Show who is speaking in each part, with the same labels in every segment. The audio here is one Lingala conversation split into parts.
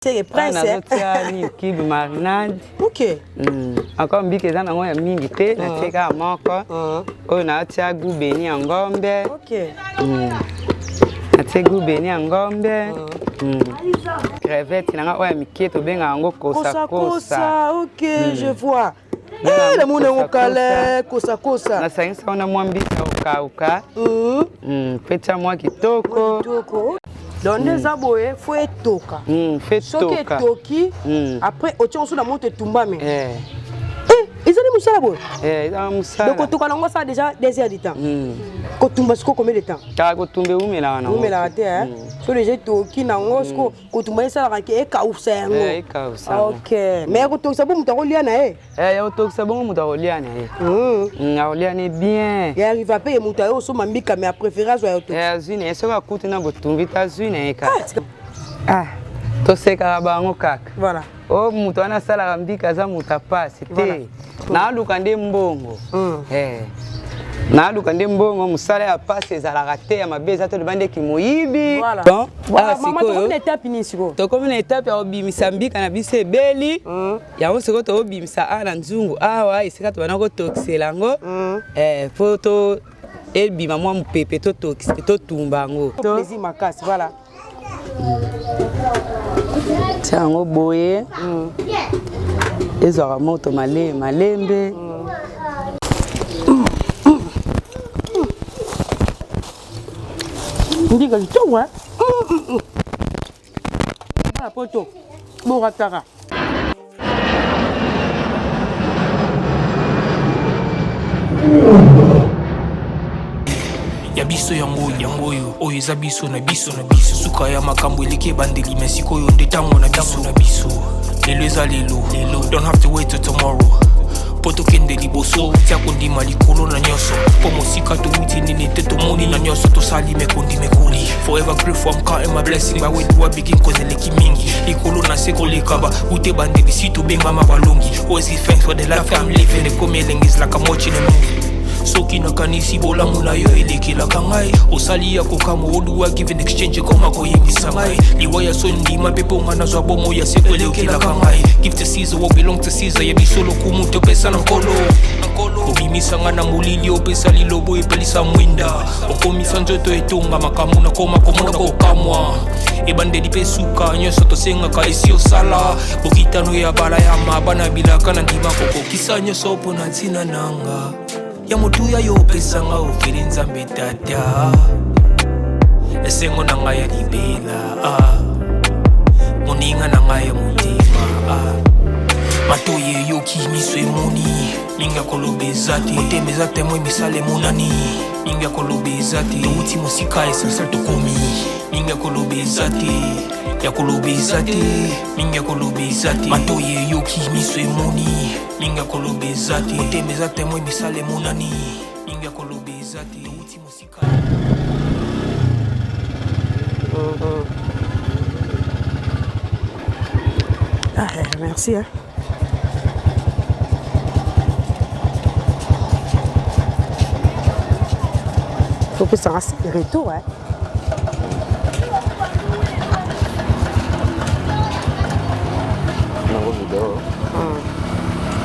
Speaker 1: Seke prince.
Speaker 2: Nazotia nini cube marinade.
Speaker 1: Ok.
Speaker 2: Encore mbika eza nango ya mingi te, natie kaka moko. Oyo natia goût beni ya ngombe.
Speaker 1: Ok.
Speaker 2: Natie goût beni ya ngombe. Crevette nanga oyo ya mike tobengaka yango kosa kosa.
Speaker 1: Ok, je vois. Eh, namoni yango kale kosa kosa.
Speaker 2: Nasangisa wana mwa mbika okauka. Mpe tia mwa kitoko.
Speaker 1: Kitoko. Donc nde eza boye fo etoka.
Speaker 2: Fo
Speaker 1: Soki
Speaker 2: etoka.
Speaker 1: etoki, après otie yango so na moto etumbami. Eh, ezali mosala boye.
Speaker 2: Eza mosala.
Speaker 1: Donc kotoka nango asala déjà 2 heures du temps. Kotumba sikoyo combien de temps?
Speaker 2: Kaka kotumba ewumelaka nango.
Speaker 1: Ewumelaka te, hein. So déjà etoki nango sikoyo kotumba esalaka ke ekausa yango.
Speaker 2: Ekausa yango.
Speaker 1: Ok. Mais kotokisa bo moto akolia na ye.
Speaker 2: Ya kotokisa bongo moto akolia na ye. Akolia ne bien.
Speaker 1: Ya arriva pe moto aye osomba mbika mais apréféré azwa ya kotokisa.
Speaker 2: Azwi na ye soki akuti na botumbi te azwi na ye kaka. Ah, tosekaka bango kaka.
Speaker 1: Voilà.
Speaker 2: O moto wana asalaka mbika aza moto apasi te. Naluka nde mbongo. Naluka nde mbongo, mosala ya pasi ezalaka te, ya mabe eza te, loba ndeki moyibi.
Speaker 1: Voilà.
Speaker 2: Bon,
Speaker 1: Voilà,
Speaker 2: awa
Speaker 1: mama,
Speaker 2: sikoyo,
Speaker 1: tokomi na étape nini sikoyo?
Speaker 2: Tokomi na étape ya kobimisa mbika na biso ebeli. Yango sikoyo tokobimisa awa na nzungu awa esika tobanda kotokisela yango. Po to ebima mwa mopepe totokisa totumba yango.
Speaker 1: Plaisir makasi, voilà.
Speaker 2: Tia yango boye. Ezwaka moto malembe malembe.
Speaker 1: Ndika kitoko, hein? Na poto borataka.
Speaker 3: Ya biso yango yango oyo oyo eza biso na biso na biso suka ya makambo eleki ebandeli me sikoyo nde ntango na biso na biso lelo eza lelo lelo, don't have to wait till tomorrow po tokende liboso tia kondima likolo na nyonso po mosika towuti nini te tomoni na nyonso tosali mekondi mekoli. Forever grateful, I'm counting my blessing. By where do I begin? Cause eleki mingi likolo na se koleka ba ute bandeli si tobengama balongi. Always give thanks for the life I'm living. Ekomi elengi, is like I'm watching a movie. Soki nakanisi bolamu na yo elekelaka ngai osali ya kokamwa oduwa give in exchange ekoma koyebisa ngai liwa ya so ndima mpe mpo nga nazwa bomo ya seko elekelaka ngai. Give to Caesar what belong to Caesar. Ya biso lokumu topesa na nkolo. Obimisa nga na molili, opesa lilobo epelisa mwinda, okomisa nzoto etonga makambo nakoma komona kokamwa ebandeli mpe suka nyonso tosengaka esi osala bokitano ya bala ya mabana bilaka na ndima kokokisa nyonso mpo na ntina nanga ya motuya yo opesanga ofeli nzambe tata esengo na ngai ya libela ah. Moninga na ngai ya motema ah. Matoyi eyoki miso emoni mingi ya koloba eza te motema eza témoin misala emonani mingi ya koloba eza te towuti mosika essentiel tokomi mingi ya koloba eza te ya koloba eza te mingi ya koloba eza te matoyi eyoki miso emoni mingi ya koloba eza te motema eza témoin misala emonani mingi ya koloba eza te towuti mosika.
Speaker 1: Ah, merci. Hein. Faut que ça reste retour. Hein.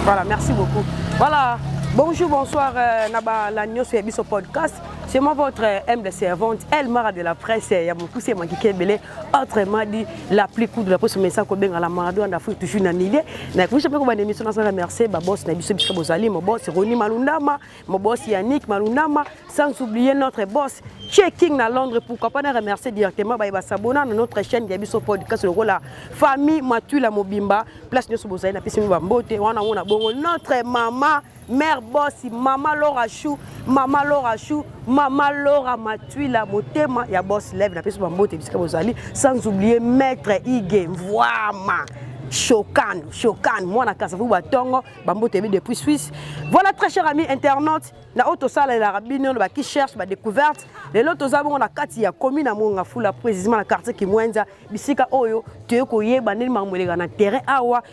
Speaker 1: Voilà, merci beaucoup. Voilà, bonjour, bonsoir, Naba, la news sur Biso Podcast. C'est moi votre humble servante, Elmara de la presse, ya Mokuse Makike Belé, autrement dit, la plus cool de la presse, mais ça, Kobenga, la Maradona d'Afrique, toujours dans milieu. Na kusha pe ko ba émission na merci, ba boss na biso biso bozali, mon boss Roni Malundama, mon boss Yannick Malundama, sans oublier notre boss Checking na Londres. Pourquoi pas na remercier directement ba s'abonner na notre chaîne ya Biso Podcast lokola famille Matula Mobimba, place nyonso bozali na pesi ba mbote wana mona bongo notre maman mère boss maman Laura Chou, maman Laura Chou, maman Laura Matuila motema ya boss lève na pesi ba mbote bisika bozali, sans oublier maître Ige Mvoama Shokan, Shokan mwana Kasavu batongo ba mbote depuis Suisse. Voilà, très cher ami internaute, na oyo tosalelaka bino ba qui cherche ba découverte. Lelo toza bongo na kati ya commune ya Mont-Ngafula, précisément na quartier Kimwenza, bisika oyo toye koyeba ndenge makambo eleka na terrain awa,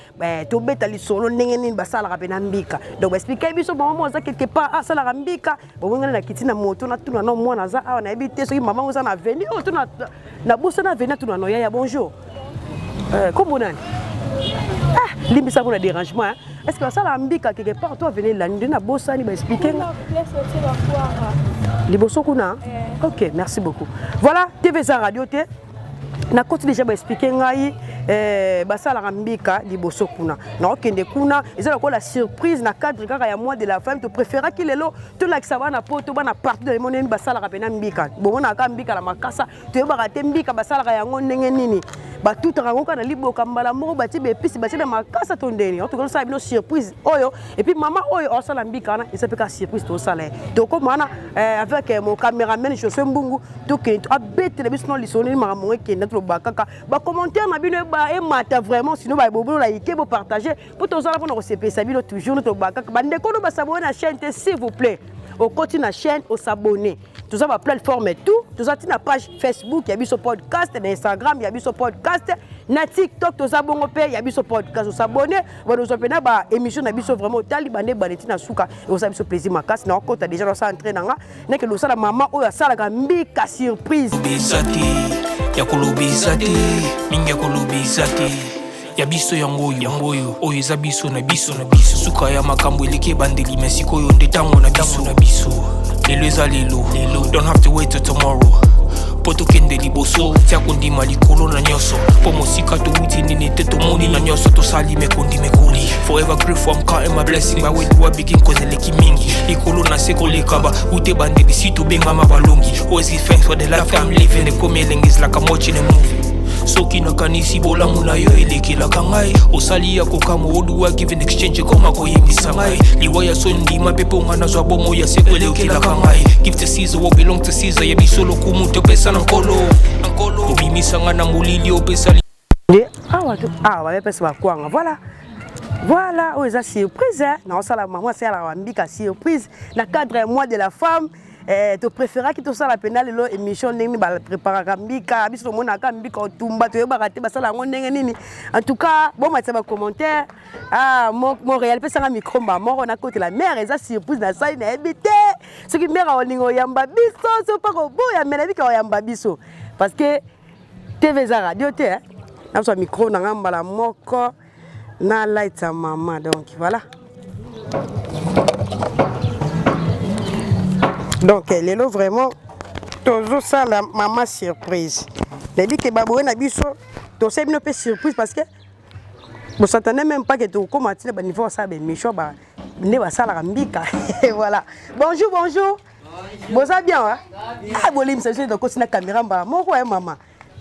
Speaker 1: tobeta lisolo ndenge nini basalaka mpe na mbika. Donc baexplike biso mama moko aza quelque part asalaka mbika, bomongana na kiti na moto natuna no mwana aza awa, nayebi te soki mama oza na avenue oyo to na bosa na avenue, natuna no yaya. Bonjour. Kombo nani? Ah, limbisa mpona dérangement, hein. Est ce que basala mbika quelque part to avenir lani nde nabosani baexplike nga liboso kuna? Ok, merci beaucoup. Voilà, TV eza radio te. Nakoti déjà, baexplike ngai basalaka mbika liboso kuna. Naokende kuna, eza lokola surprise na cadre kaka ya mois de la femme. Topréféraki lelo tolakisa bana poto, bana partout dans le monde, basalaka mpena mbika. Bomonaka mbika na makasa, toyebaka te mbika basalaka yango ndenge nini. Batutaka yango kaka na liboka mbala moko, batie baépices, batie na makasa to ndeni. Tokosala bino surprise oyo. Et puis mama oyo osala mbika wana, eza mpe kaka surprise tosala ye. Tokóma wana avec mon caméraman José Mbungu, tokende abetela biso na lisolo nini makambo ngo ekenda. Toloba kaka bacommentaire na bino emata vraiment, sinon bobolike, bopartage, mpo tozala mpona kosepelisa bino toujours. No toloba kaka bandeko no bas'abonner na chaîne te, s'il vous plaît, okoti na chaîne, os'abonner. Toza baplateforme tout, toza ntina page Facebook ya Biso Podcast, na Instagram ya Biso Podcast, na TikTok toza bongo mpe ya Biso Podcast. Os'abonner, banozwa mpena baémission na biso vraiment. Otali bande ebande ntina suka, ekosala biso plaisir makasi. Na okota déjà, nasala entrée na nga, nakende kosala mama oyo asalaka mbika surprise.
Speaker 3: Eza te ya koloba, eza te mingi ya koloba, eza te. Ya biso yango oyo, yango oyo, oyo eza biso na biso na biso. Suka ya makambo eleki ebandeli, me sikoyo nde ntango na biso na biso. Lelo eza lelo lelo, don't have to wait till tomorrow mpo tokende liboso. Tia kondima likolo na nyonso, mpo mosika towuti nini te, tomoni na nyonso tosali mekondi mekoli. Forever grateful, I'm counting my blessing. By where do I begin? Cause eleki mingi likolo na se koleka ba ute bandeli si tobengama balongi. Always give thanks for the life I'm living. Ekomi elengi, is like I'm watching a movie. Soki nakanisi bolamu na yo elekelaka ngai, osali ya kokamwa. Oduwa give in exchange, ekoma koyembisa ngai liwa ya so ndima mpe mpo nga nazwa bomo ya seko elekelaka ngai. Give to Caesar what belong to Caesar. Ya biso lokumu topesa na Nkolo, na Nkolo obimisa nga na molili, opesa
Speaker 1: nde awa awa bayepesa bakwanga. Voilà, voilà, oyo eza surprise naosala mama asalaka bambika surprise na cadre ya mois de la femme. Topréféraki tosala mpena lelo émission ndenge nini bapréparaka mbika. Biso tomonaka mbika otumba, toyebaka te basala yango ndenge nini. En tout cas, bomatisa bacommentaire. Ah, Montréal, pesanga micro mba moko nakotela mare. Eza surprise nasali, nayebi te soki mare akolinga oyamba biso so mpa koboya, me nayebi ka oyamba biso parce que TV eza radio te. Nazwa micro na nga mbala moko na light ya mama. Donc voilà, donc lelo vraiment tozosala mama surprise. Nayebi ke baboye na biso, tosali bino mpe surprise parce que bos'attendait même pas ke tokóma ntina baniveau basala baémission nde basalaka mbika. Voilà, bonjour, bonjour, boza bien? Ah, bolimisa biso, tokoti na caméra mbala moko ya mama.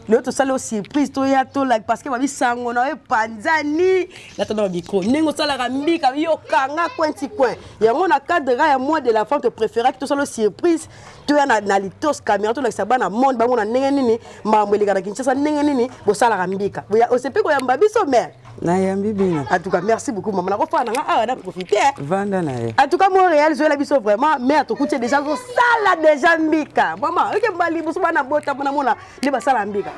Speaker 1: Lelo tosali o surprise, toya tolaki parce que babisango na yo epanzani. Natanda bamicro ndenge osalaka mbika, yokanga coin ti coin yango. Na cadre ya mois de la femme, topréféraki tosala o surprise, toya na litos caméra, tolakisa bana monde, bamona ndenge nini makambo eleka na Kinshasa, ndenge nini bosalaka mbika. Osepe koyamba biso, mare?
Speaker 2: Nayambi bino.
Speaker 1: En tout cas, merci beaucoup, mama. Nakofana nanga awa na profite.
Speaker 2: Vanda na ye.
Speaker 1: En tout cas, Montréal zoyela biso vraiment. Mare, tokuti déjà zosala déjà mbika. Mama oke baliboso bana bota mpona mona nde basala mbika,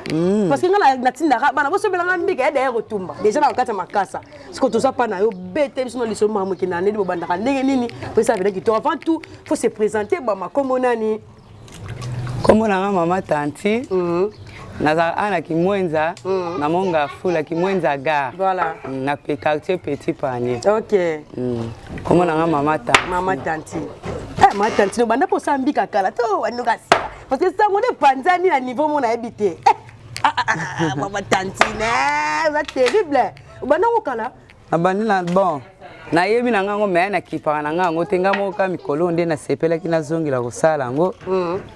Speaker 1: parce que nga natindaka bana bosombelanga mbika ya d'ailleurs kotumba déjà na kati ya makasa. Siko toza pa na yo, bete biso na lisolo makambo ekenda ndeni, bobandaka ndenge nini po esala pena kitoko. Avant tout, faut se présenter. Bama, kombo nani?
Speaker 2: Kombo na nga Mama Tanti. Nazala awa na Kimwenza, na Monga Fula, Kimwenza gare.
Speaker 1: Voilà.
Speaker 2: Na quartier Petit Panier.
Speaker 1: Ok.
Speaker 2: Kombo na nga Mama Tanti.
Speaker 1: Mama Tanti, eh, mama Tanti, no banda mposa mbika kala to wandoka sika? Parce que sango nde epanzani na niveau mo nayebi te. Eh, ah, ah, ah, mama Tantine, oza terrible. Obanda ngo kala?
Speaker 2: Nabandi na bon, nayebi na ngango, me nakipaka na ngango te. Nga moko ka mikolo nde nasepelaki nazongela kosala yango.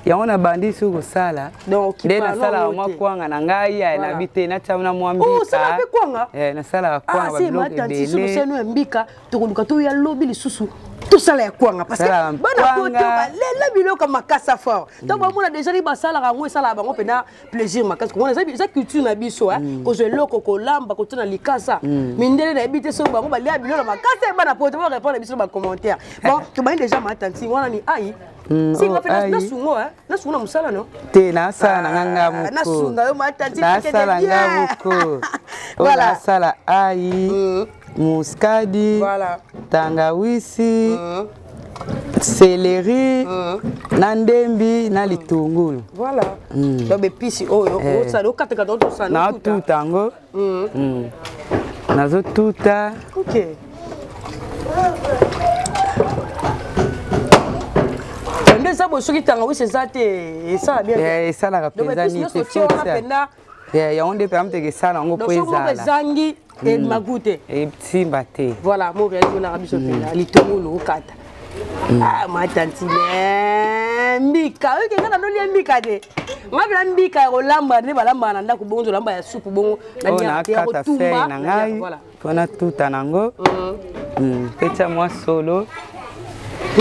Speaker 2: Yango nabandi soki kosala nde nasalaka mwa kwanga na ngai ya nabi te, natia na mwa
Speaker 1: mbika. Kwanga?
Speaker 2: Nasalaka kwanga,
Speaker 1: babiloko ebele ya mbika. Tokoluka toya lobi lisusu tosala ya kwanga, parce que bana poto balela biloko makasa fort. Ntango bamona déjà ni basalaka yango, esalaka bango mpena plaisir makasi. Komona eza culture na biso, kozwa eloko kolamba, kotia na likasa. Mindele nayebi te soki bango balia biloko makasi. Bana poto barépondre biso na bacommentaire. Bon, tobandi déjà. Ma tanti wana ni ai singa mpe nasungo, nasungo na mosala no?
Speaker 2: Te, nasala na nga nga moko.
Speaker 1: Nasunga yo, ma tanti.
Speaker 2: Nasala nga moko. Nasala ai, muscade, tangawisi. Céleri na ndembi na litungulu.
Speaker 1: Voilà. Donc bepisi oyo osala okatakata otosala.
Speaker 2: Naotuta yango. Nazotuta.
Speaker 1: Ok. Nde eza boye, soki tangawisi eza te, esala bien te.
Speaker 2: Esalaka
Speaker 1: Donc
Speaker 2: mpenza
Speaker 1: episi
Speaker 2: nini
Speaker 1: nyonso
Speaker 2: te.
Speaker 1: otie wana mpenza.
Speaker 2: Yango nde mpenza moteke esala yango
Speaker 1: Donc
Speaker 2: mpo
Speaker 1: soki moko
Speaker 2: ezala
Speaker 1: ezangi, emagu te.
Speaker 2: Esimba te.
Speaker 1: Voilà, mo réalise olaka biso mpenza litungulu okata. Ah, matantine, mbika oyo kenga nanolia mbika te. Nga mpena mbika ya kolamba nde balambaka na ndako bongo, tolamba ya supu bongo.
Speaker 2: Oyo
Speaker 1: Naliaka te, ya
Speaker 2: nakata
Speaker 1: kotumba,
Speaker 2: feuille na
Speaker 1: naliaka,
Speaker 2: ngai
Speaker 1: voilà.
Speaker 2: mpo natuta nango. Mpe tia mwa solo.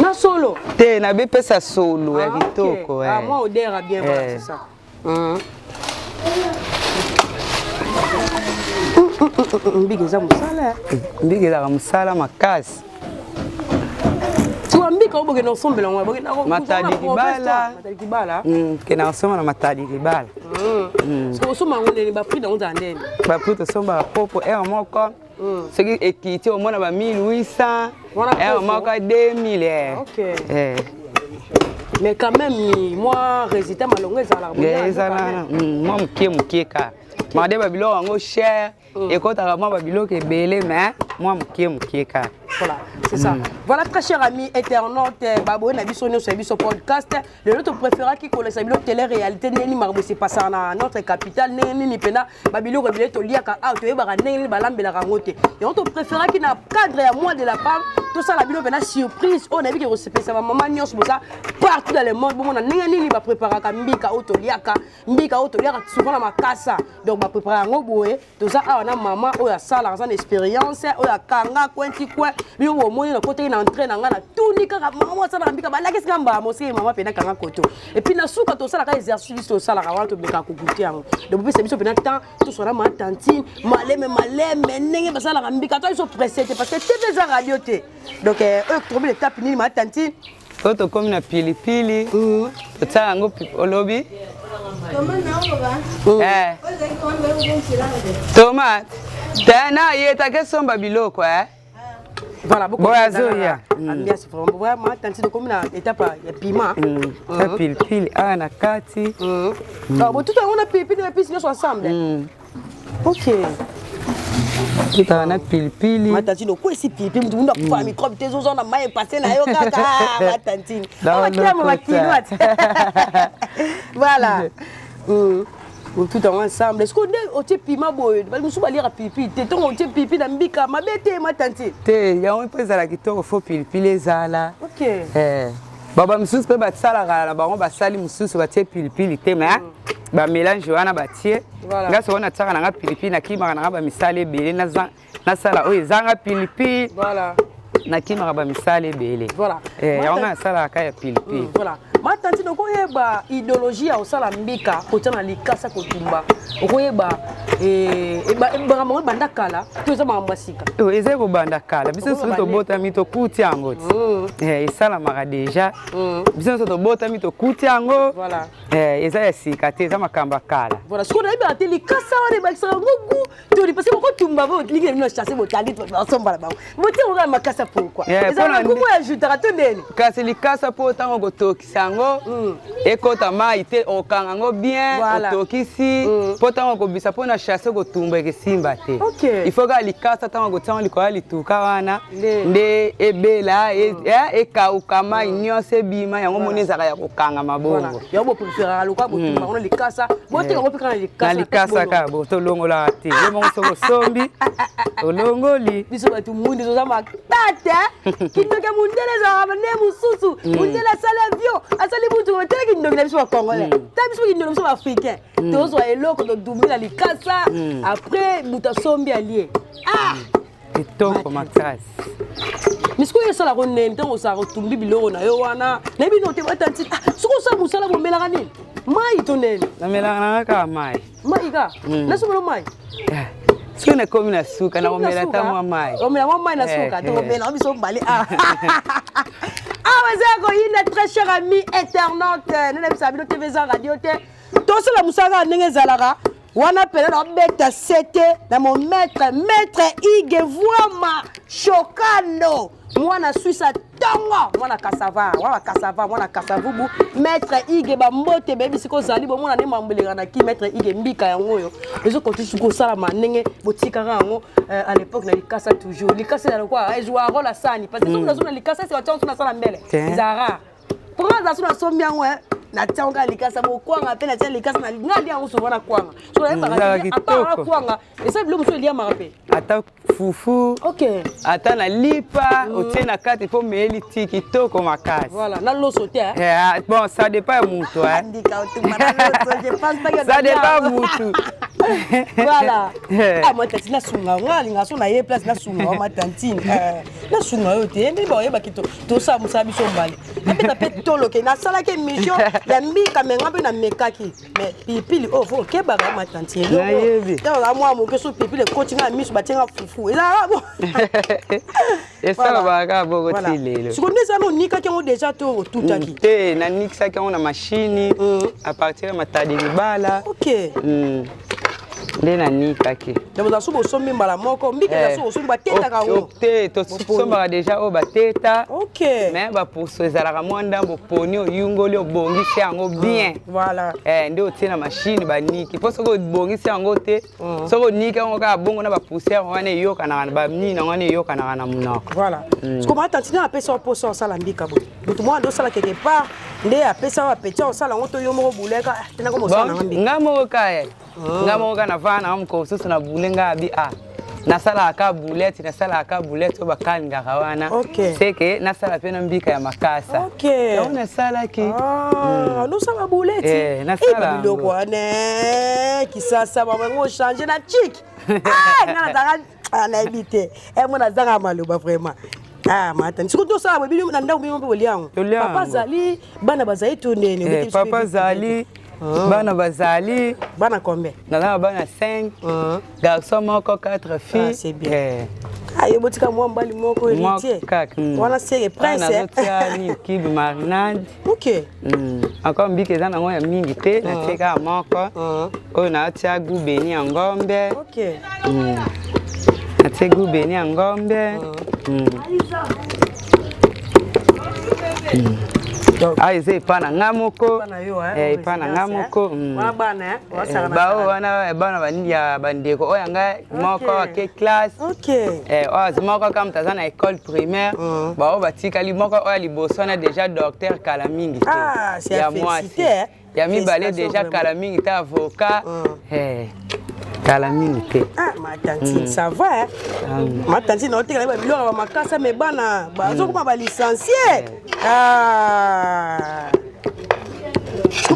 Speaker 1: Na solo?
Speaker 2: Te, nabepesa solo ya
Speaker 1: Ah, ok.
Speaker 2: kitoko.
Speaker 1: Ah, moi odeur ya bien, voilà, c'est ça. Mbika eza mosala.
Speaker 2: Mbika ezalaka mosala makasi.
Speaker 1: Tiwa mbika oyo bokende kosombela yango, bokende
Speaker 2: Matadi Kibala.
Speaker 1: Matadi Kibala.
Speaker 2: Kende kosomba na Matadi Kibala.
Speaker 1: Soki osomba yango ndeni, baprix nango ezala ndeni?
Speaker 2: Baprix tosombaka popo heure moko, soki ekiti omona ba 1800.
Speaker 1: Wana
Speaker 2: Heure
Speaker 1: popo?
Speaker 2: moko 2000.
Speaker 1: Ok. Mais quand même mwa résultat malongo ezalaka bolia yango
Speaker 2: Ezala
Speaker 1: quand même.
Speaker 2: mwa mokie mokie kaka, made babiloko yango cher, ekɔtaka mwa babiloko ebele, mais mwa mokie mokie kaka.
Speaker 1: Voilà, c'est ça. Voilà, très cher ami internaute, baboye na biso nyonso ya biso podcast. Lelo topréféraki kolesa bino télé-réalité, ndenge nini makambo esepasaka na notre capitale, ndenge nini mpena babiloko ebele toliaka awa, toyebaka ndenge nini balambelaka yango te. Yango topréféraki na cadre ya mois de la femme, tosala bino mpena surprise oyo nayebi ke kosepelisa bamama nyonso boza partout dans le monde, bomona ndenge nini bapréparaka mbika oyo toliaka, mbika oyo toliaka souvent na makasa. Donc baprépare yango boye. Toza awa na mama oyo asalaka, aza na expérience, oyo akanga coin ti coin. Bino bomoni, nakotaki na entrée na ngai, natuni kaka mama asalaka mbika, balakisi nga mbala mosiki, mama mpena kanga koto. Et puis na suka tosalaka exercice biso tosalaka wana, tobekaka kogoûter yango. Donc bopesa biso mpena temps, tosala ma tantine maleme maleme ndenge basalaka mbika. To biso pressé te, parce que TV eza radio te. Donc oyo tokomi l'étape nini, ma tantine?
Speaker 2: Oyo tokómi na pilipili, totiaka yango olobi. Tomate te na yetaka esomba biloko.
Speaker 1: Voilà, beaucoup.
Speaker 2: Boy, azoya.
Speaker 1: Ambiance vraiment. Vraiment, tantine, tokomi na étape ya piment.
Speaker 2: Ta pilipili awa na kati.
Speaker 1: Ah, bon, tout yango na pilipili na épices nyonso ensemble. Ok.
Speaker 2: Tutaka na pilipili.
Speaker 1: Matantine, okwesi pilipili, mutu mundu akufa microbe te, ezoza na mai epase na yo kaka, matantine.
Speaker 2: Dans
Speaker 1: Awa
Speaker 2: le
Speaker 1: bakinois. Voilà. Tout yango ensemble. Est-ce que nde otie piment boye, mosusu baliaka pilipili te, ntongo otie pilipili na mbika mabe te, matantine?
Speaker 2: Te, yango mpo ezala kitoko, faut pilipili ezala.
Speaker 1: Ok.
Speaker 2: Baba mosusu mpe basalaka na bango, basali mosusu batie pilipili te, mais bamélange wana batie. Nga soko natiaka nanga pilipili, nakimaka nanga bamisala ebele, nasala oyo ezanga pilipili. Nakimaka bamisala ebele. Yango nga nasalaka kaka ya pilipili.
Speaker 1: Voilà, matantine, okoyeba idéologie ya kosala mbika, kotia na likasa, kotumba, okoyeba makambo ebanda kala to eza makambo ya sika?
Speaker 2: Oyo eza kobanda kala. Biso nyonso
Speaker 1: Okoyeba
Speaker 2: tobotami tokuti yango ti. Esalamaka déjà, biso nyonso tobotami tokuti yango. Eza ya sika te, eza makambo ya kala.
Speaker 1: Voilà, sikoyo nayebaka te, likasa wana ebakisaka yango goût toli, parce que bokotumba bo lingi na bino chasse, botali basombala bango, botia yango kaka makasa, pourquoi?
Speaker 2: Yeah,
Speaker 1: Eza na
Speaker 2: mpona
Speaker 1: goût oyo ajoutaka to ndeni?
Speaker 2: Kasi likasa, mpo ntango kotokisa yango ekota mai te, okanga yango bien. Otokisi mpo ntango kobisa mpo na chasse kotumba ekesimba te. Il faut kaka likasa, ntango kotia yango likolo ya lituka wana, nde ebela ekauka, mai nyonso ebima. Yango moni ezalaka ya kokanga mabongo.
Speaker 1: Yango bopréféraka lokwa botumba yango na likasa, botika yango mpe kaka na likasa?
Speaker 2: Na likasa kaka, bo tolongolaka te. Ye moko soki osombi, olongoli.
Speaker 1: Biso bato mwindu toza matata. Kindoki ya mundele ezalaka nde mosusu. Mundele asali avion, asali mutu, tala kindoki na biso bacongolais, tala biso kindoki na biso baafricain. Tozwa eloko, todumbi na likasa, après moto asombi, alie, ah!
Speaker 2: Kitoko makasi.
Speaker 1: Mais sikoyo esalaka nini ntango osalaka, otumbi biloko na yo wana? Nayebi no te, batanti, soki osala mosala, bomelaka nini, mai to nini?
Speaker 2: Namelaka nanga kaka mai.
Speaker 1: Mai ka nasomelo mai.
Speaker 2: Soki nakomi na suka, nakomela ata mwa mai.
Speaker 1: Omela mwa mai na suka. Tokomela biso mbale awa. Awa eza ya koyina. Très cher ami internaute, nde nayebisaka bino, TV eza radio te. Tosala mosala kaka ndenge ezalaka wana. Pena naobeta sete na mon maître, maître Ige Vwama Shokano. Mwana Suisse ntongo, mwana Kasava, mwana Kasava, mwana Kasavubu, maître Ige bambote bayebi sika ozali bomona nde mambo eleka na ki maître Ige mbika yango oyo ezokontinue kosalama ndenge botikaka yango à l'époque na likasa. Toujours likasa ezala lokola ezwa rôle asani, parce que soki nazo na likasa ese batia so nasala mbele eza rare. Pourquoi naza so nasombi yango, natia yango kaka likasa bokwanga mpe natia likasa nga lia yango souvent na kwanga. So nayebaka à part kwanga, eza biloko mosusu eliamaka mpe?
Speaker 2: Ata fufu, ata na lipa otie na kati mpo meyeli ti kitoko makasi.
Speaker 1: Voilà, na loso te?
Speaker 2: Bon, ça dépend ya mutu. Ça dépend mutu.
Speaker 1: Voilà. Ah, ma tantine, nasunga nga alinga so na ye place, nasunga wa ma tantine, nasunga yo te nde bayebaki tosala mosala biso mbale nabeta mpe toloke. Nasalaki émission ya mbika, me nga mpe namekaki, mais pilipili oyo faut okebaka, ma tantine.
Speaker 2: Nayebi.
Speaker 1: Ntango mwa moke so pilipili ekoti nga na miso, batie nga fufu, ezalaka bo.
Speaker 2: Esalamaka kaka bongo ti lelo.
Speaker 1: Siko nde eza na onikaki yango déjà to otutaki?
Speaker 2: Te, nanikisaki yango na machine à partir ya Matadi Libala. Nde nanikaki.
Speaker 1: Donc oza so bosombi mbala moko mbika, eza so bosombi, batetaka yango?
Speaker 2: Te, tosombaka déjà oyo bateta. Mais baposo ezalaka mwa ndambo, poni oyungoli, obongisi yango bien. Nde otie na machine, baniki, mpo soki obongisi yango te, soki oniki yango kaka bongo na bapoussière wana eyokanaka, banini yango wana eyokanaka na monoko.
Speaker 1: Voilà. Siko ma tantine, apesa yo mposa osala mbika boye, motu mwana nde osala quelque part nde apesa yo appétit osala yango, to yo moko buleka tenako mosala nanga mbika?
Speaker 2: Nga moko kaka, nga moko kaka navanda nanga mokolo mosusu na bule, nga abi a nasalaka ka boulette, nasalaka ka boulette oyo bakalingaka wana. Seke nasala mpe na mbika ya makasa. Yango nasalaki.
Speaker 1: Nosala boulette?
Speaker 2: Nasala.
Speaker 1: Biloko wana kisasa babango change na chik, nga nazalaka nayebi te, mo nazanga maloba vraiment. Ah, matani, sikoyo tosala boye, bino na ndako bino mpe bolia yango? Papa azali, bana bazali to ndeni?
Speaker 2: Papa azali, bana bazali.
Speaker 1: Bana combien?
Speaker 2: Naza na bana 5, garçon moko, 4 filles.
Speaker 1: C'est bien. Ayo botika mwa mobali moko héritier wana, seke prince.
Speaker 2: Nazotia nini, cube marinade. Encore mbika eza nango ya mingi te, natie kaka moko oyo, natia gubeni ya ngombe. Natie gubeni ya ngombe. Awa eza epa na nga moko, epa na nga moko. Bao wana bana ya bandeko oyo ya ngai, moko ake classe, oyo moko kaka moto aza na école primaire. Bao batikali, moko oyo ya liboso wana déjà docteur kala mingi te, ya mwasi. Ya mibale déjà kala mingi te avocat, kala mingi te.
Speaker 1: Ah, ma tantine, ça va, hein? Ma tantine otekala ba biloko ya makasa, me bana bazokoma balicencié. Ah,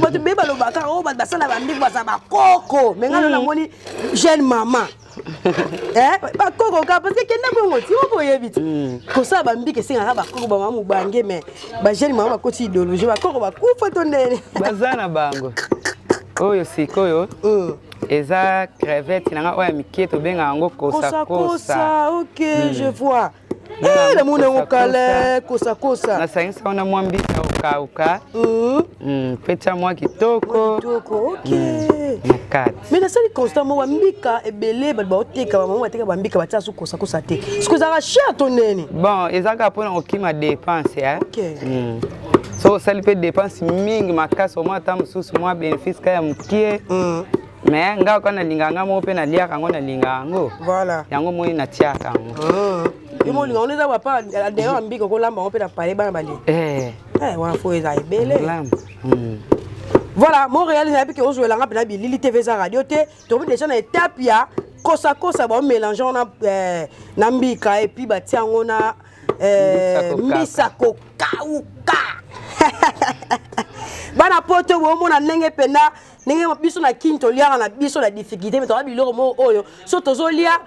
Speaker 1: bato be balobaka oyo bato basala bambiki baza bakoko, me ngai namoni jeune mama bakoko kaka, parce que kende bongo ti moko oyebi ti kosala bambiki esengaka bakoko, bamama mobange, mais bajeune mama bakoti idéologie bakoko bakufa to ndene?
Speaker 2: Baza na bango. Oyo sikoyo eza crevette na nga oyo ya mike, tobengaka yango kosakosa.
Speaker 1: Ok, je vois. Namoni yango kale, kosakosa.
Speaker 2: Nasangisa wana mwa mbika okauka mpe tia mwa kitoko.
Speaker 1: Kitoko, ok.
Speaker 2: Na kati.
Speaker 1: Mais nasali constat moko, bambika ebele bato baoteka, bamama bateka bambika, batia so kosakosa te. Siko ezalaka cher to nini?
Speaker 2: Bon, eza kaka mpona kokima dépense. So osali mpe dépense mingi makasi, omwa ata mosusu mwa bénéfice kaka ya mokie. Mais nga kaka nalingaka, nga moko mpe naliaka yango, nalingaka yango. Yango moi natiaka yango.
Speaker 1: Yo molinga wana eza papa adeo ya mbika, okolamba yango mpe na pale, bana balie wana, fo eza ebele. Voilà, Montréal, nayebi ke ozwelanga mpena bilili te, eza radio te. Tokomi déjà na étape ya kosakosa, baomélange yango na mbika et puis batia yango na mbisa kokauka. Bana poto, bomona ndenge mpena ndenge biso na kini toliaka na biso na difficulté, mais toka biloko moko oyo so tozolia,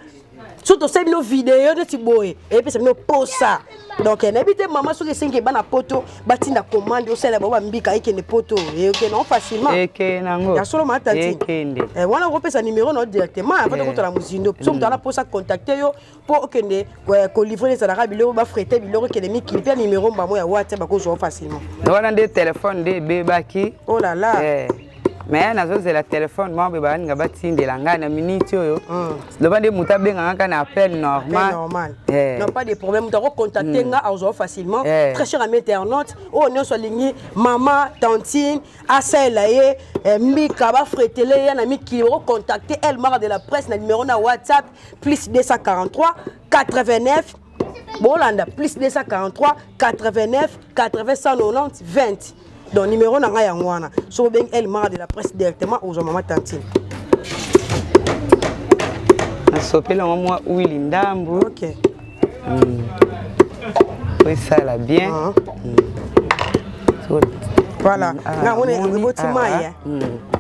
Speaker 1: so tosali bino video neti boye, eyepesa bino posa. Donc nayebi te, mama, soki esengi bana poto batinda commande, osalela bango bambika, ekende poto, ekende yango facilement?
Speaker 2: Ekende yango.
Speaker 1: Ya solo, maa tantine?
Speaker 2: Ekende.
Speaker 1: Wana okopesa numéro na yo directement avant tokotala mozindo. So moto ana mposa contacte yo mpo okende kolivre, ezalaka biloko bafrete, biloko ekende mikili mpe numéro mbamo ya WhatsApp, bakozwa facilement.
Speaker 2: Wana nde telefone nde ebebaki.
Speaker 1: Oh là là.
Speaker 2: Mais nazozela telefone moko boye baninga batindela ngai na minute oyo. Loba nde moto abengaka kaka na appel normal.
Speaker 1: Normal.
Speaker 2: Eh.
Speaker 1: Non, pas de problème. Moto akocontacte nga, azwa facilement.
Speaker 2: Eh.
Speaker 1: Très cher ami internaute, oyo nyonso alingi mama tantine asalela ye eh, mbika bafretele ye na mikili, okocontacte El Mara de la presse na numéro na WhatsApp plus 243 89, bolanda, plus 243 89 80 190 20. Donc numéro na ngai yango wana. Soki obengi El Mara de la presse directement, ozwa mama tantine.
Speaker 2: Nasopeli yango mwa huile ndambu.
Speaker 1: Ok.
Speaker 2: Po esala bien.
Speaker 1: Voilà.
Speaker 2: Ah,
Speaker 1: Nga moni
Speaker 2: namoni
Speaker 1: eboti
Speaker 2: awa.
Speaker 1: mai.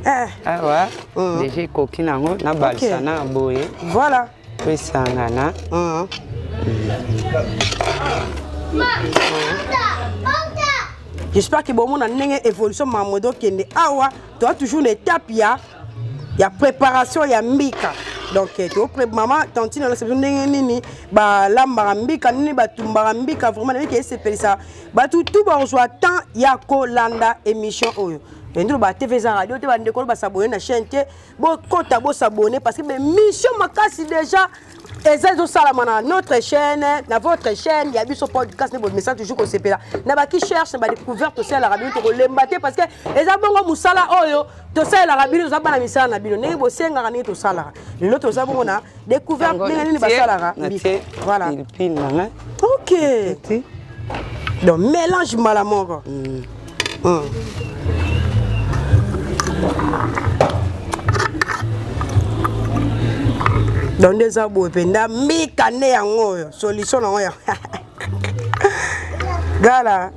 Speaker 1: Eh,
Speaker 2: Awa déjà ekoki nango, nabalisa
Speaker 1: Ok.
Speaker 2: na boye
Speaker 1: Voilà.
Speaker 2: po esangana.
Speaker 1: J'espère que bomona ndenge évolution makambo ezokende awa. Toza toujours na étape ya préparation ya mbika. Donc to mama tantine alakisa biso ndenge nini balambaka mbika, nini batumbaka mbika. Vraiment nayebi ke esepelisa bato tu bakozwa temps ya kolanda émission oyo. Ndenge ba TV eza radio te, bandeko oyo basabone na chaîne te, bokota bosabone, parce que baémission makasi déjà eza ezosalama na notre chaîne, na votre chaîne ya biso podcast. Nde bomesa toujours kosepela na baki cherche na badécouverte. Tosalelaka bino, tokolemba te, parce que eza bongo mosala oyo tosalelaka bino. Toza bana misala na bino, ndenge bosengaka, ndenge tosalaka. Lelo toza bongo na découverte ndenge nini basalaka mbika.
Speaker 2: Natie
Speaker 1: Voilà.
Speaker 2: pilipili na ngai.
Speaker 1: Ok.
Speaker 2: Ti.
Speaker 1: Donc mélange mbala moko. Donc nde eza boye mpenza, mbika nde yango oyo, solution nango ya gala.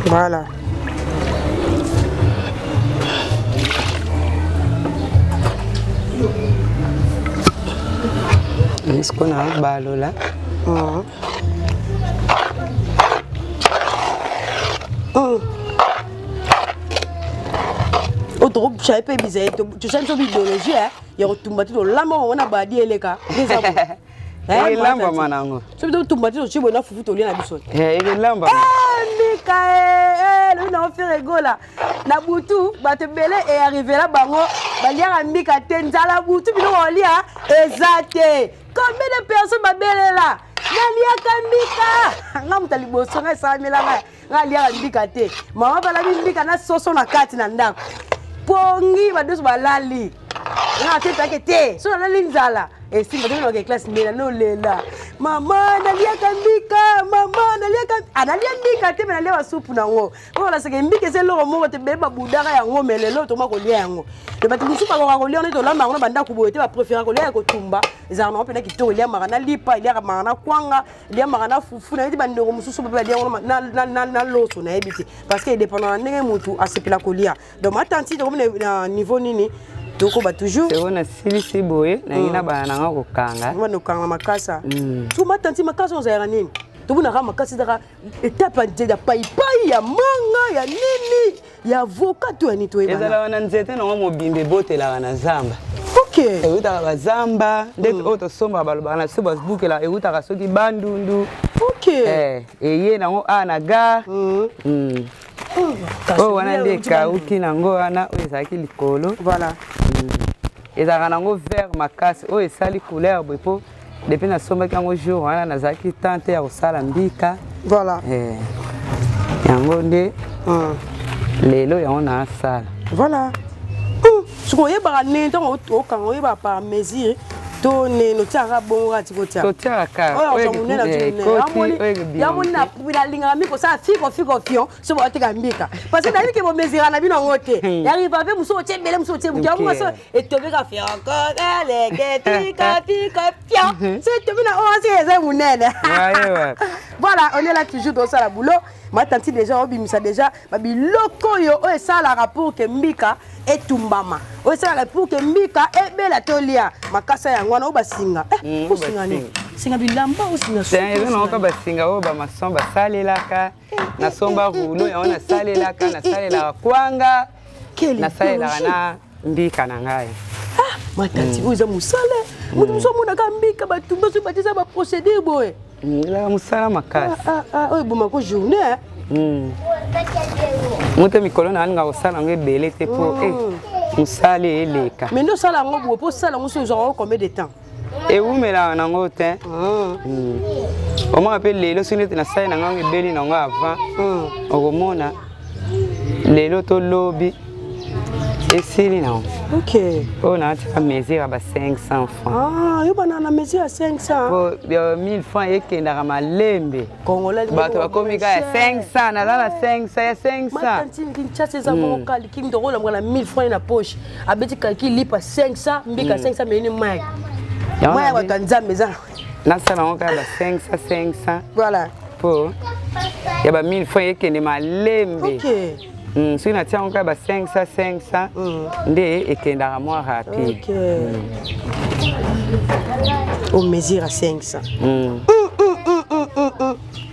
Speaker 1: Voilà.
Speaker 2: Sikoyo na balola.
Speaker 1: Oyo tokosala mpe bizali, tosali biso biidéologie ya kotumba te, tolamba bango na badi eleka nde eza boye.
Speaker 2: Elambama nango.
Speaker 1: Soki totumba te, totie boye na fufu, tolia na biso.
Speaker 2: Elambama.
Speaker 1: Mbika lobi nango Ferre Gola na butu, bato ebele earrivela bango, baliaka mbika te, nzala butu, biloko kolia eza te. Combien de personnes babelela naliaka mbika? Nga moto ya liboso, ngai esalamela ngai, ngai aliaka mbika te. Mama balabi mbika na soso na kati na ndako, pongi, bato nyonso balali, nga te peke te. So nalali nzala esimba te, nake classe mbela nolela: "Mama, naliaka mbika, mama, naliaka." Ah, nalia mbika te, me nalia basupu nango. Oyo balasaka mbika eza eloko moko te, bele babudaka yango, me lelo toma kolia yango. Me bato mosusu bakoka kolia wana, tolamba yango na bandako boye te, bapréféra kolia ya kotumba. Ezalaka nango mpena kitoko, eliamaka na lipa, eliakamaka na kwanga, eliamaka na fufu. Nayebi te, bandeko mosusu mpe balia yango na loso, nayebi te, parce que edépendant na ndenge motu asepela kolia. Donc matanti, tokomi na niveau nini? Tokoba toujours.
Speaker 2: Sikoyo nasilisi boye, nangi na bana nanga kokanga.
Speaker 1: Bana kokanga makasa. So matanti, makasa ozalaka nini? Tobunaka makasi, ezalaka étape ya paipai, ya manga, ya nini, ya avocat to ya nini? Toyebana.
Speaker 2: Ezalaka na nzete nango mobimba, ebotelaka na zamba. Eutaka bazamba nde oyo tosombaka, balobaka na biso babukelaka, eutaka soki Bandundu. Eye nango awa na gare. Oyo wana nde ekauki nango wana, oyo ezalaki likolo. Ezalaka nango vert makasi. Oyo esali couleur boye mpo depuis nasombaki yango jour wana, nazalaki temps te ya kosala mbika. Yango nde lelo yango naasala.
Speaker 1: Voilà. Soki oyebaka ndenge ntango okanga, oyebaka par mesure to nene otiaka bongo kaka tiki otia?
Speaker 2: Totiaka.
Speaker 1: Oyo monene yamoni, nalingaka mi kosala fiko fiko fion. So baoteka mbika, parce que nayebi ke bomesira na bino yango te. Yariva mpe mosu otie ebele, mosu otie moke, yango so etobeka fioko eleke fika fika fion, so etobi na oyo asi eza monene. Voilà, on est là toujours, tosala boulot. Matanti déjà obimisa déjà babiloko oyo oyo esalaka pour ke mbika etumbama, oyo esalaka pour ke mbika ebela tolia. Makasa yango wana oyo basinga, osinga nini? Singa bilamba, osinga?
Speaker 2: Eza nango basinga oyo bamaçon basalelaka. Nasomba rouleau yango, nasalelaka kwanga, nasalelaka na mbika na ngai.
Speaker 1: Matati oyo eza mosala. Moto mosusu amonaka mbika batumba soki batisa ba procédure boye.
Speaker 2: Ezalaka mosala makasi.
Speaker 1: Ah, ah, oyo ebomako journée, hein?
Speaker 2: Moto mikolo na alinga kosala yango ebele te mpo mosala eleka.
Speaker 1: Mais nde osala yango boye, mpo osala yango soki ozwaka yango combien de temps?
Speaker 2: Ewumelaka nango te. Omona mpe lelo soki neti nasali na ngango ebeli nango avant, okomona lelo to lobi esili nango. Oyo naatika mesure ya ba 500 francs.
Speaker 1: Ah, yo bana na mesure ya 500.
Speaker 2: Po 1000 francs ekendaka malembe.
Speaker 1: Congolais.
Speaker 2: Bato bakomi kaka ya 500, naza na 500 ya 500.
Speaker 1: Matantine, Kinshasa eza bongo. Calcul ndokolamka na 1000 francs na poche, abeti calcul, lipa 500, mbika 500, meyini mai
Speaker 2: Yango
Speaker 1: mai ya bato ya Nzambe eza.
Speaker 2: Nasala yango kaka ba 500 500 mpo ya ba 1000 francs ekende malembe. Soki natia yango kaka ba 500 500 nde ekendaka mwa rapide.
Speaker 1: Ok, o mesure ya 500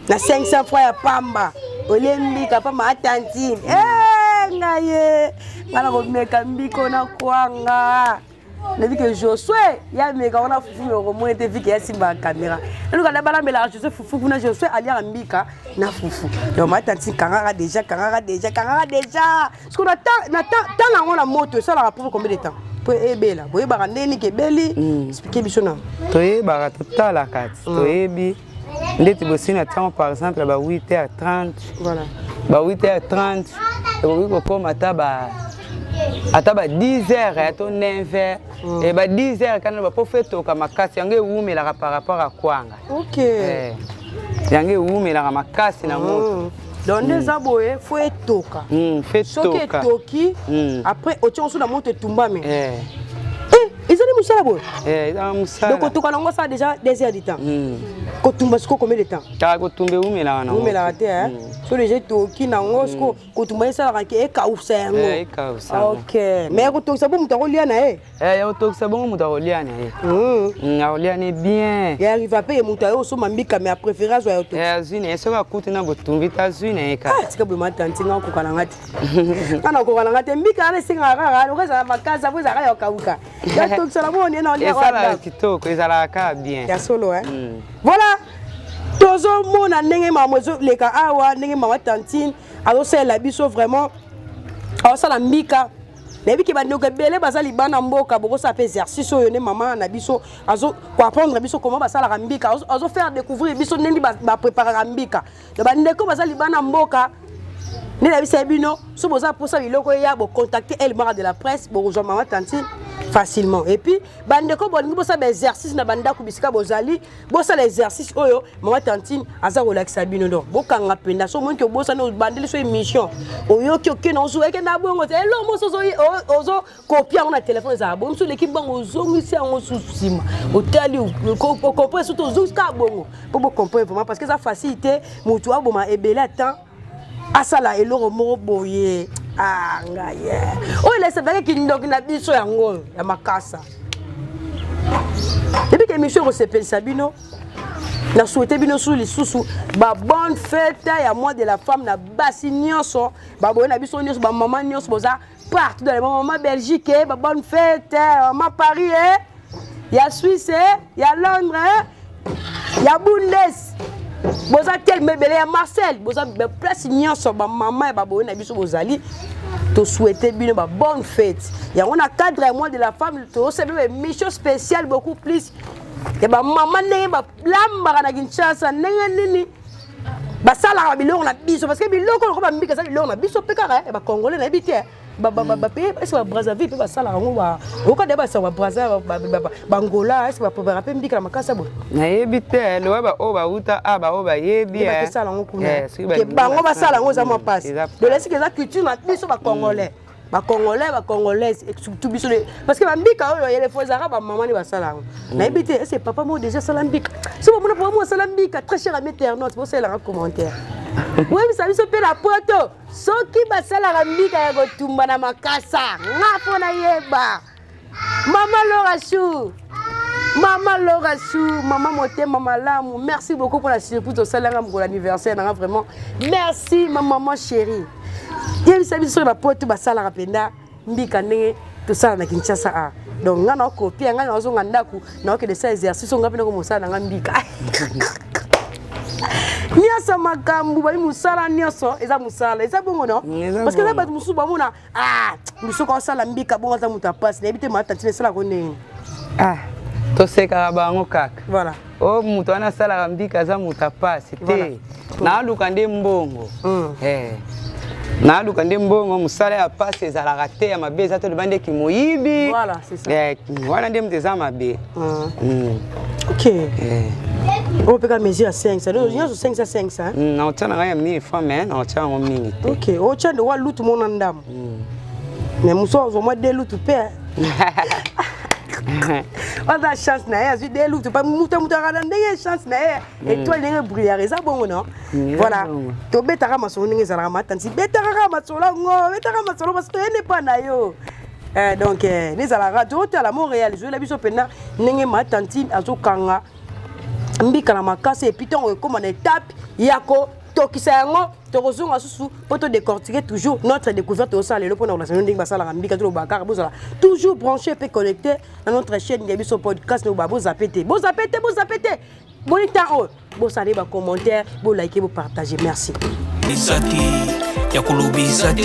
Speaker 1: na 500 francs ya pamba, olie mbika pamba. Atantine, ngai ye ngai na komeka mbiko na kwanga, nayebi ke Josue ya meka wana fufu yoko mona ete vike yasimba caméra eluka na balambelaka Josue fufu kuna. Josue aliaka mbika na fufu. Donc matantine, kangaka déjà, kangaka déjà, kangaka déjà. Parce que na temps nango na moto esalaka pour combien de temps po ebela? Boyebaka ndenge nini ebeli? Explique biso na.
Speaker 2: Toyebaka, totalaka ti toyebi ndeti bosi na ntango, par exemple ba 8 h 30. Ba 8 h 30 ekoki kokóma ata ba 10 heures ya to 9 heures, ba 10 heures kana bapo fo etoka makasi. Yango ewumelaka par rapport a kwanga. Yango ewumelaka makasi na moto.
Speaker 1: Donc nde eza boye, fo etoka.
Speaker 2: Fo
Speaker 1: Soki
Speaker 2: etoka.
Speaker 1: Etoki, après otia mosu na moto, etumbami. Ezali mosala boye.
Speaker 2: Ezaka mosala.
Speaker 1: Donc kotoka nango asala déjà 2 heures du temps. Kotumba siko combien de temps?
Speaker 2: Kaka kotumba ewumelaka nango.
Speaker 1: Ewumelaka te. So déjà etoki nango, siko kotumba esalaka ke ekausa yango.
Speaker 2: Ekausa yango.
Speaker 1: Ok, mais kotokisa bo moto akolia na ye.
Speaker 2: Ya kotokisa bongo, moto akolia na ye. Akolia ne bien.
Speaker 1: Ya arriva mpe ye moto aye osomba mbika, mais apréféré azwa ya otokisa.
Speaker 2: Azwi na ye, soki akuti na botumbi te, azwi na ye kaka.
Speaker 1: Ah, tika boye matanti, nga okoka na nga te, nga na okoka na nga te. Mbika wana esengaka kaka loko ezala makasi, apo ezalaka ya kokauka, ya tokisa na moni na olia.
Speaker 2: Esalaka kitoko, ezalaka kaka bien.
Speaker 1: Ya solo, hein? Voilà, tozomona ndenge mama ezoleka awa, ndenge mama tantine azosalela biso vraiment, azosala mbika. Nayebi ke bandeko ebele baza libanda mboka, bokosala mpe exercice oyo nde mama na biso azo koapprendre biso comment basalaka mbika, azofaire découvrir biso ndenge bapréparaka mbika. Donc bandeko baza libanda mboka, nde nayebisa bino, so boza mposa biloko eya, bocontacte El Mara de la Presse, bokozwa mama tantine facilement. Et puis bandeko bolingi bosala baexercice na bandako bisika bozali, bosala exercice oyo mama tantine aza kolakisa bino. Donc bokanga mpenza. So omoniki obosani, obandeli so émission, oyoki okende ozwa ekende bongo te. Eloko moso ozokopia yango na telefone ezala bongo, mosu oleki bongo, ozongisi yango susu nsima, otali, ocomprendre. Surtout ozongisi kaka bongo mpo bocomprendre vraiment, parce que eza facile te motu aboma ebele ya temps asala eloko moko boye. Ah, ngai ye oyo elesebaki kindoki na biso yango oyo ya makasa. Yebi ke émission ekosepelisa bino. Na souhaite bino su lisusu ba bonne fête ya mois de la femme na basi nyonso, baboye na biso nyonso, bamama nyonso boza partout dans le monde. Mama Belgique, ba bonne fête. Mama Paris, ya Suisse, ya Londres, ya Bundes, boza telema ebele, ya Marcel, boza place nyonso, bamama ya baboye na biso bozali, tosouhaite bino ba bonne fête. Yango na cadre ya mois de la femme, tozosala émission spéciale beaucoup plus ya bamama, ndenge balambaka na Kinshasa, ndenge nini basalaka biloko na biso, parce que biloko loko bambika eza biloko na biso mpe kaka ya bacongolais. Nayebi te bapays ese baBrazzaville mpe basalaka yango, oka de basala baBrazza, bangola, ese baprépara mpe mbika na makasi boye.
Speaker 2: Nayebi te, loba baoyo bauta a baoyo bayebi.
Speaker 1: Bakesala yango kuna ke bango basala yango, eza mwa mpasi. Donc esika eza culture na biso bacongolais, bacongolais, bacongolaise, surtout biso, parce que bambika oyo elefo ezalaka bamama nde basala yango. Nayebi te ese papa moko déjà asala mbika. So bomona papa moko asala mbika, très cher ami internaute, bosalelanga commentaire, boyebisa biso mpe na poto soki basalaka mbika ya kotumba na makasa. Nga mpo nayeba mama Lora Chou, mama Lora Chou, mama motema malamu, merci beaucoup pour la surprise osalanga mokolo anniversaire nanga. Vraiment merci, ma maman chérie. Yebisa biso soki bapoto basalaka mpenza mbika ndenge tosala na Kinshasa. A Donc nga na copie, nga na zonga ndaku, na okende sa exercice nga mpe mosala na nga mbika. Nyonso makambo bayi mosala nyonso eza mosala, eza bongo no, parce que eza bato mosusu bamona, ah, soki osala mbika bongo aza moto apasi. Nayebi te, ma tantine, esalako ndenge?
Speaker 2: Ah, tosekaka bango kaka.
Speaker 1: Voilà.
Speaker 2: O moto wana asalaka mbika aza moto apasi te. Naaluka nde mbongo. Naaluka nde mbongo. Mosala ya pasi ezalaka te, ya mabe eza te. Loba ndeki moyibi.
Speaker 1: Voilà, c'est ça.
Speaker 2: Wana nde moto eza mabe.
Speaker 1: Ok. Oyo mpe ka mesure ya 500 nyonso, 500 500.
Speaker 2: Naotya na ngai ya 1000 francs, mais naotya yango mingi te.
Speaker 1: Ok, otya nde wa lutu mona ndambo, mais mosu azwa mwa de lutu mpe aza chance na ye, azwi de lutu. Mutu mutu akana ndenge chance na ye, étoile ndenge brillard, eza bongo no. Voilà, tobetaka masolo ndenge ezalaka. Matansi, betaka kaka masolo yango, betaka masolo parce toyende mpa na yo. Donc nezalaka totala Montréal, ezoyela biso mpenza ndenge matantine azokanga mbika na makasi. Et puis ntongo ekóma na étape ya kotokisa yango, tokozonga susu mpo todécortiquer toujours notre découverte tosala lelo mpona kolasa ndenge basalaka mbika. Toloba kaka bozala toujours branché mpe connecté na notre chaîne ya biso podcast. Loba bozape te, bozape te, bozape te. Boni temps oyo, bosala bacommentaire, bolike, bopartage. Merci.
Speaker 3: Eza te ya koloba, eza te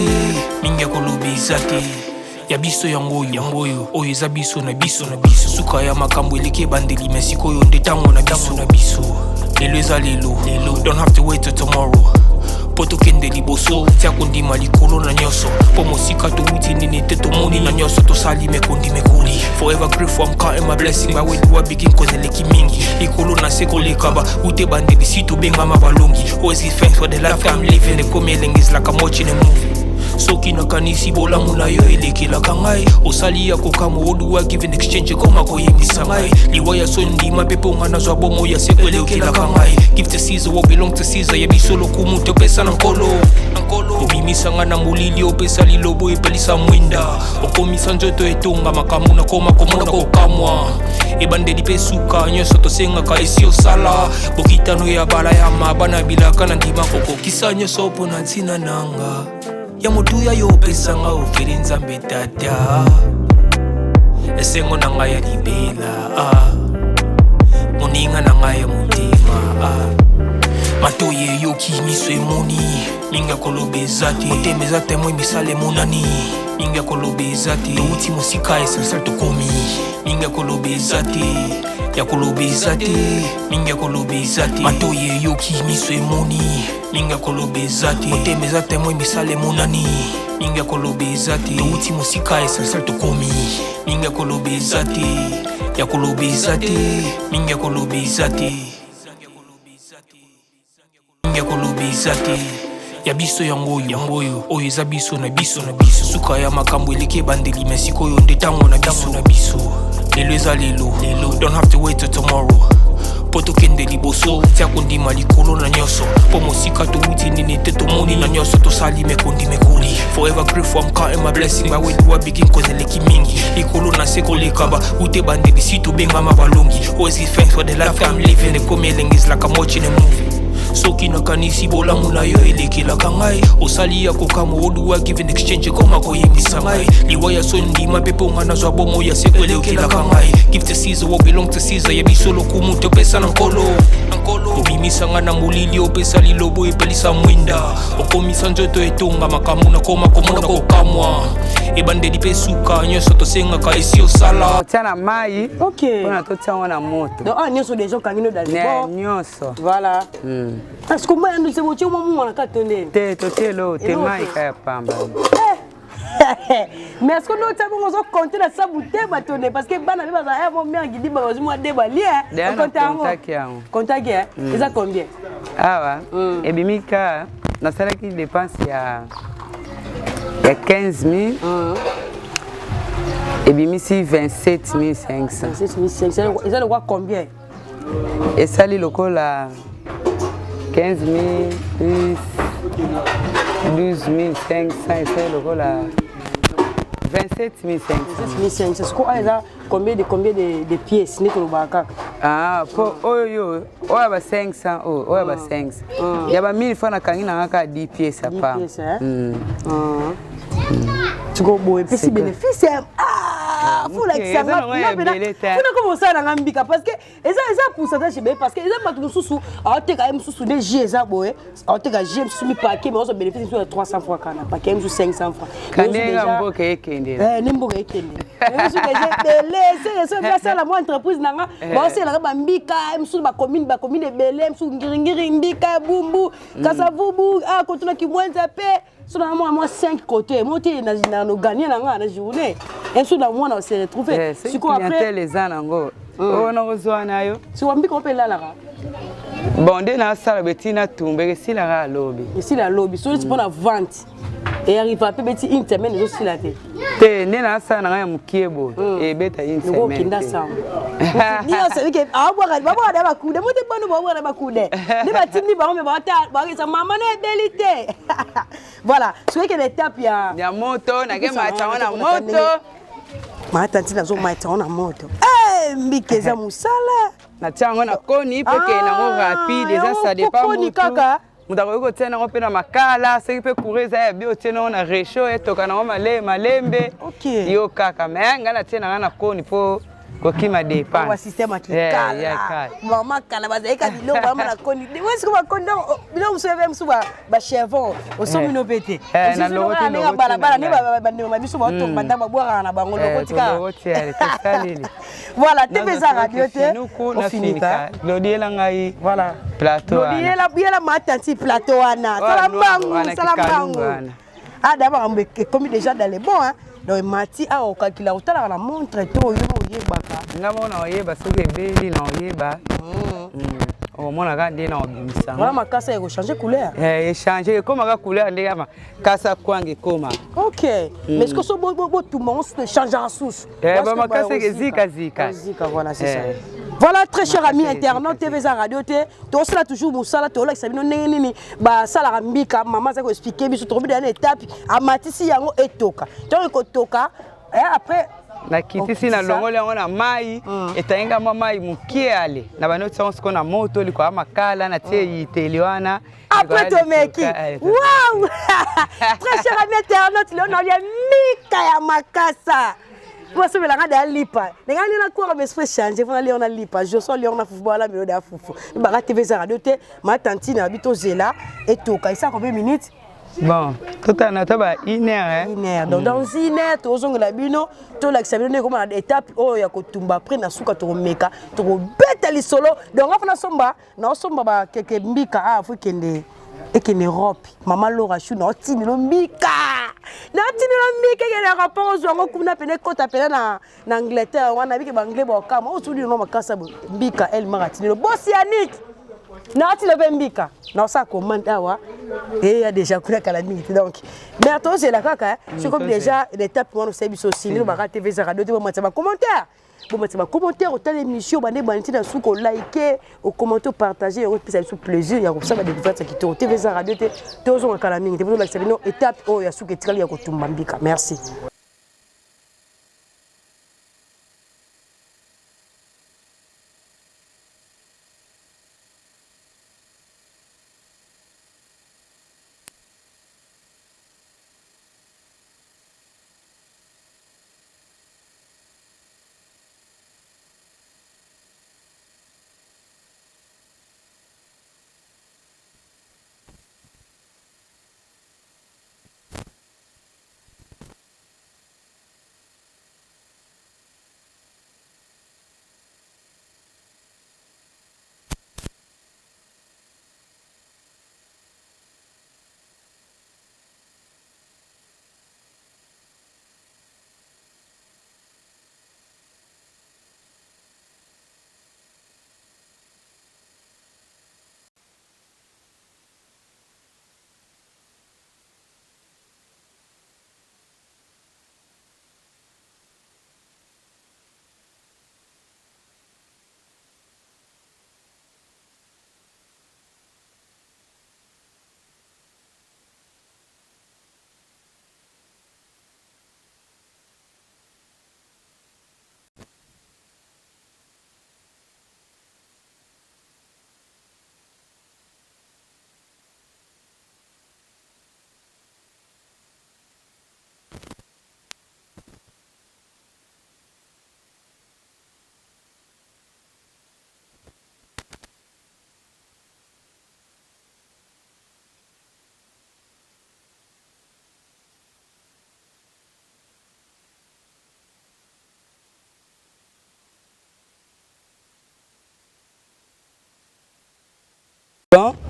Speaker 3: mingi ya koloba, eza te ya biso. Yango oyo, yango oyo, oyo eza biso na biso na biso. Suka ya makambo eleki ebandeli, mais sikoyo nde ntango na biso na biso. Lelo eza lelo lelo, don't have to wait till tomorrow mpo tokende liboso. Tia kondima likolo na nyonso, mpo mosika towuti nini te, tomoni na nyonso tosali mekondi mekoli. Forever grateful, I'm counting my blessing. By where do I begin? Cause eleki mingi likolo na se koleka ba ute bandeli si tobengama balongi. Always give thanks for the life I'm living. Ekomi elengi, is like I'm watching a movie. Soki nakanisi bolamu na yo elekelaka ngai, osali ya kokamwa. Oduwa give in exchange, ekoma koyebisa ngai liwa ya so ndima mpe mponga nazwa bomo ya seko elekelaka ngai. Give to Caesar what belong to Caesar. Ya biso lokumu topesa na Nkolo. Obimisa nga na molili, opesa lilobo, epelisa mwinda, okomisa nzoto etonga makambo nakoma komona kokamwa. Ebandeli mpe suka nyonso tosengaka esi osala bokitano ya bala ya mabana bilaka na ndima kokokisa nyonso mpo na ntina nanga ya motuya yo opesanga ofeli. Nzambe Tata, esengo na ngai ya libela, ah. Moninga na ngai ya motema, ah. Matoi eyoki, miso emoni, mingi ya koloba eza te. Motema eza témoin, misala emonani, mingi ya koloba eza te. Touti mosika, essentiel tokomi. Mingi ya koloba eza te, ya koloba eza te, mingi ya koloba eza te. Matoi eyoki, miso emoni, mingi ya koloba eza te. Motema eza témoin, misala emonani, mingi ya koloba eza te. Touti mosika, essentiel tokomi. Mingi ya koloba eza te, ya koloba eza te, mingi ya koloba eza te, mingi ya koloba eza te. Ya biso yango oyo, yango oyo, oyo eza biso na biso na biso. Suka ya makambo eleki ebandeli, mais sikoyo nde ntango na biso na biso. Lelo eza lelo lelo, don't have to wait till tomorrow mpo tokende liboso. Tia kondima likolo na nyonso, mpo mosika towuti nini te, tomoni na nyonso tosali mekondi mekoli. Forever grateful, I'm counting my blessing. By where do I begin? Cause eleki mingi likolo na se koleka ba ute bandeli si tobengama balongi. Always give thanks for the life I'm living. Ekomi elengi, is like I'm watching a movie. Soki nakanisi bolamu na yo elekelaka ngai, osali ya kokamwa. Oduwa give in exchange, ekoma koyebisa ngai liwa ya so ndima mpe mponga nazwa bomo ya seko elekelaka ngai. Give to Caesar what belong to Caesar. Ya biso lokumu topesa na Nkolo. Obimisa nga na molili, opesa lilobo, epelisa mwinda, okomisa nzoto etonga makambo nakoma komona kokamwa. Ebandeli mpe suka nyonso tosengaka esi osala.
Speaker 2: Tia na mai.
Speaker 1: Ok.
Speaker 2: Mpona totia yango na moto.
Speaker 1: Donc ah, nyonso déjà okangi no dans
Speaker 2: Ne, nyonso.
Speaker 1: Voilà. Parce que mai yango se botie mwa mungwa na kati to ndeni?
Speaker 2: Te, totie eloko te.
Speaker 1: Eloko
Speaker 2: mai
Speaker 1: te.
Speaker 2: ka ya pamba.
Speaker 1: Mais est-ce que notia bongo, ozocompter na sabu te bato ne? Parce que bana mpe bazala mo mare gidi, bazwi mwa de balie.
Speaker 2: Deya na kontaki yango.
Speaker 1: Kontaki eza combien?
Speaker 2: Awa ebimi ka nasalaki dépense ya 15 000, ebimisi 27 500.
Speaker 1: 7500 eza lokwa combien?
Speaker 2: Esali lokola 15 000 plus 12 500, esali lokola 27 500.
Speaker 1: 7500. Siko awa eza combien de pièces nde tolobaka kaka?
Speaker 2: Ah, po oyo yo oyo ya ba 500, oyo ya ba 500, ya ba 1000 francs, nakangi nanga kaka 10 pièces
Speaker 1: 10
Speaker 2: apa.
Speaker 1: Pièces, hein? Siko boye epesi bénéfice. Ah! Olakisa nga funa koma osala na nga mbika parce que eza eza pourcentage ebele, parce que eza bato mosusu aoteka ye mosusu nde jus eza boye, aoteka jus mosusu mipake, mais ozwa bénéfice mosusu ya 300 francs, kana pake mosusu 500 francs.
Speaker 2: Kandenga mboka ekendela.
Speaker 1: Ne mboka ekendela mosusu deja ebele. Seke soki asala mwa entreprise na nga, baosalelaka bambika mosusu bacommune, bacommune ebele mosusu, Ngiringiri, mbika Bumbu, Kasavubu, kotuna Kimwenza mpe. So na mwa 5 côté mo te na no gagner na nga na journée et so na mwana se retrouver.
Speaker 2: Siko après eza nango oyo nakozwa na yo.
Speaker 1: Siko mbika mpe elalaka.
Speaker 2: Bon, nde nasala beti natumba, esilaka alobi.
Speaker 1: Esila alobi. So neti mpona vente earriva mpe beti une semaine ezosila te.
Speaker 2: Te, nde nasala na ngai ya mokie boye, ebeta une semaine.
Speaker 1: Okenda sango nyonso ebike abwaka, babwaka na bakude mo te, bano babwaka na bakude nde batindi bango, me bakesa mama no ebeli te. Voilà, soki ekende étape ya
Speaker 2: ya moto, nake matya yango na moto.
Speaker 1: Mata ntina azomata yango na moto. Mbika eza mosala.
Speaker 2: Natia yango na koni mpe kende yango rapide. Eza, ça dépend.
Speaker 1: Koni kaka.
Speaker 2: Moto akoki kotia nango mpe na makala. Soki mpe courant eza ya bi, otie nango na réchaud, etoka nango malembe. Yo kaka me ngai natie na ngai na koni mpo kokima dépense.
Speaker 1: Système akikala, mama kala bazalika biloko bama na koni. Siko bakoni biloko mosusu ebe mosusu bachevon osombi no mpe te ndenge balabala nde bandeko na biso baotonga ndambo babwakaka na bango lokoti kaka. Voilà, te mpe eza radio te.
Speaker 2: Ofinika lodiela ngai.
Speaker 1: Voilà.
Speaker 2: Plateau.
Speaker 1: Yela matanti plateau wana, sala mbangu, sala mbangu. Ah, d'abord ekomi déjà dans les bons, hein. Donc emati awa, okakila otalaka na montre to oyo oyebaka?
Speaker 2: Nga moko na oyeba soki ebeli, na oyeba, omonaka nde na obimisa.
Speaker 1: Wana makasa ekochange couleur.
Speaker 2: Echange, ekomaka couleur ndenge makasa kwanga ekoma.
Speaker 1: Ok, mais ce que so botumba ngo susu, echangeaka susu?
Speaker 2: Bamakasa ezikazika.
Speaker 1: Zika, voilà, c'est ça. Voilà, très cher ami internaute, TV eza radio te, tosala toujours mosala, tolakisa bino ndenge nini basalaka mbika. Mama aza koexpliquer biso, tokobi na étape amatisi yango etoka. Ntango ekotoka, après?
Speaker 2: Nakitisi, nalongoli yango na mai, etanginga mwa mai mokie. Ale na bandi otia yango sikoyo na moto likolo ya makala, natie eyiteli wana.
Speaker 1: Après tomeki. Wow, très cher ami internaute, leo naolia mbika ya makasa. Basomelanga da lipa ndenge nini nakwaka, mais esprit change mpona leo na lipa joso leo na fufu bala melo da fufu baka. TV eza radio te. Ma tantine abi tozela etoka, esa combien minutes?
Speaker 2: Bon, totala to ba une heure.
Speaker 1: Une heure. Donc dans une heure tozongela bino, tolakisa bino ndenge koma na étape oyo ya kotumba. Après na suka tokomeka, tokobeta lisolo. Donc nga fana somba, naosomba bakeke mbika awa fo ekende, ekende Europe. Mama Lora Shu, naotindelo mbika, naotindelo mbika ekende aéroport, ozwa yango kuna pene, ekota pene na Angleterre wana, bike baanglais bakama osudi no makasa mbika elmar atindelo bosi Yanik, naotindelo mpe mbika, naosala commande awa, eya déjà kuna kala mingi te. Donc mais tozela kaka soki déjà l'étape wana osali biso osindi baka. TV eza radio te. Bomatisa bacommentaire, bomatisa bacommentaire, otala émission bande bandi ntina suka, olike, okommente, opartage, yango epesa biso plaisir ya kosala badécouverte ya kitoko. TV eza radio te. Tozonga kala mingi te, tozolakisa bino étape oyo ya suka etikali ya kotumba mbika. Merci.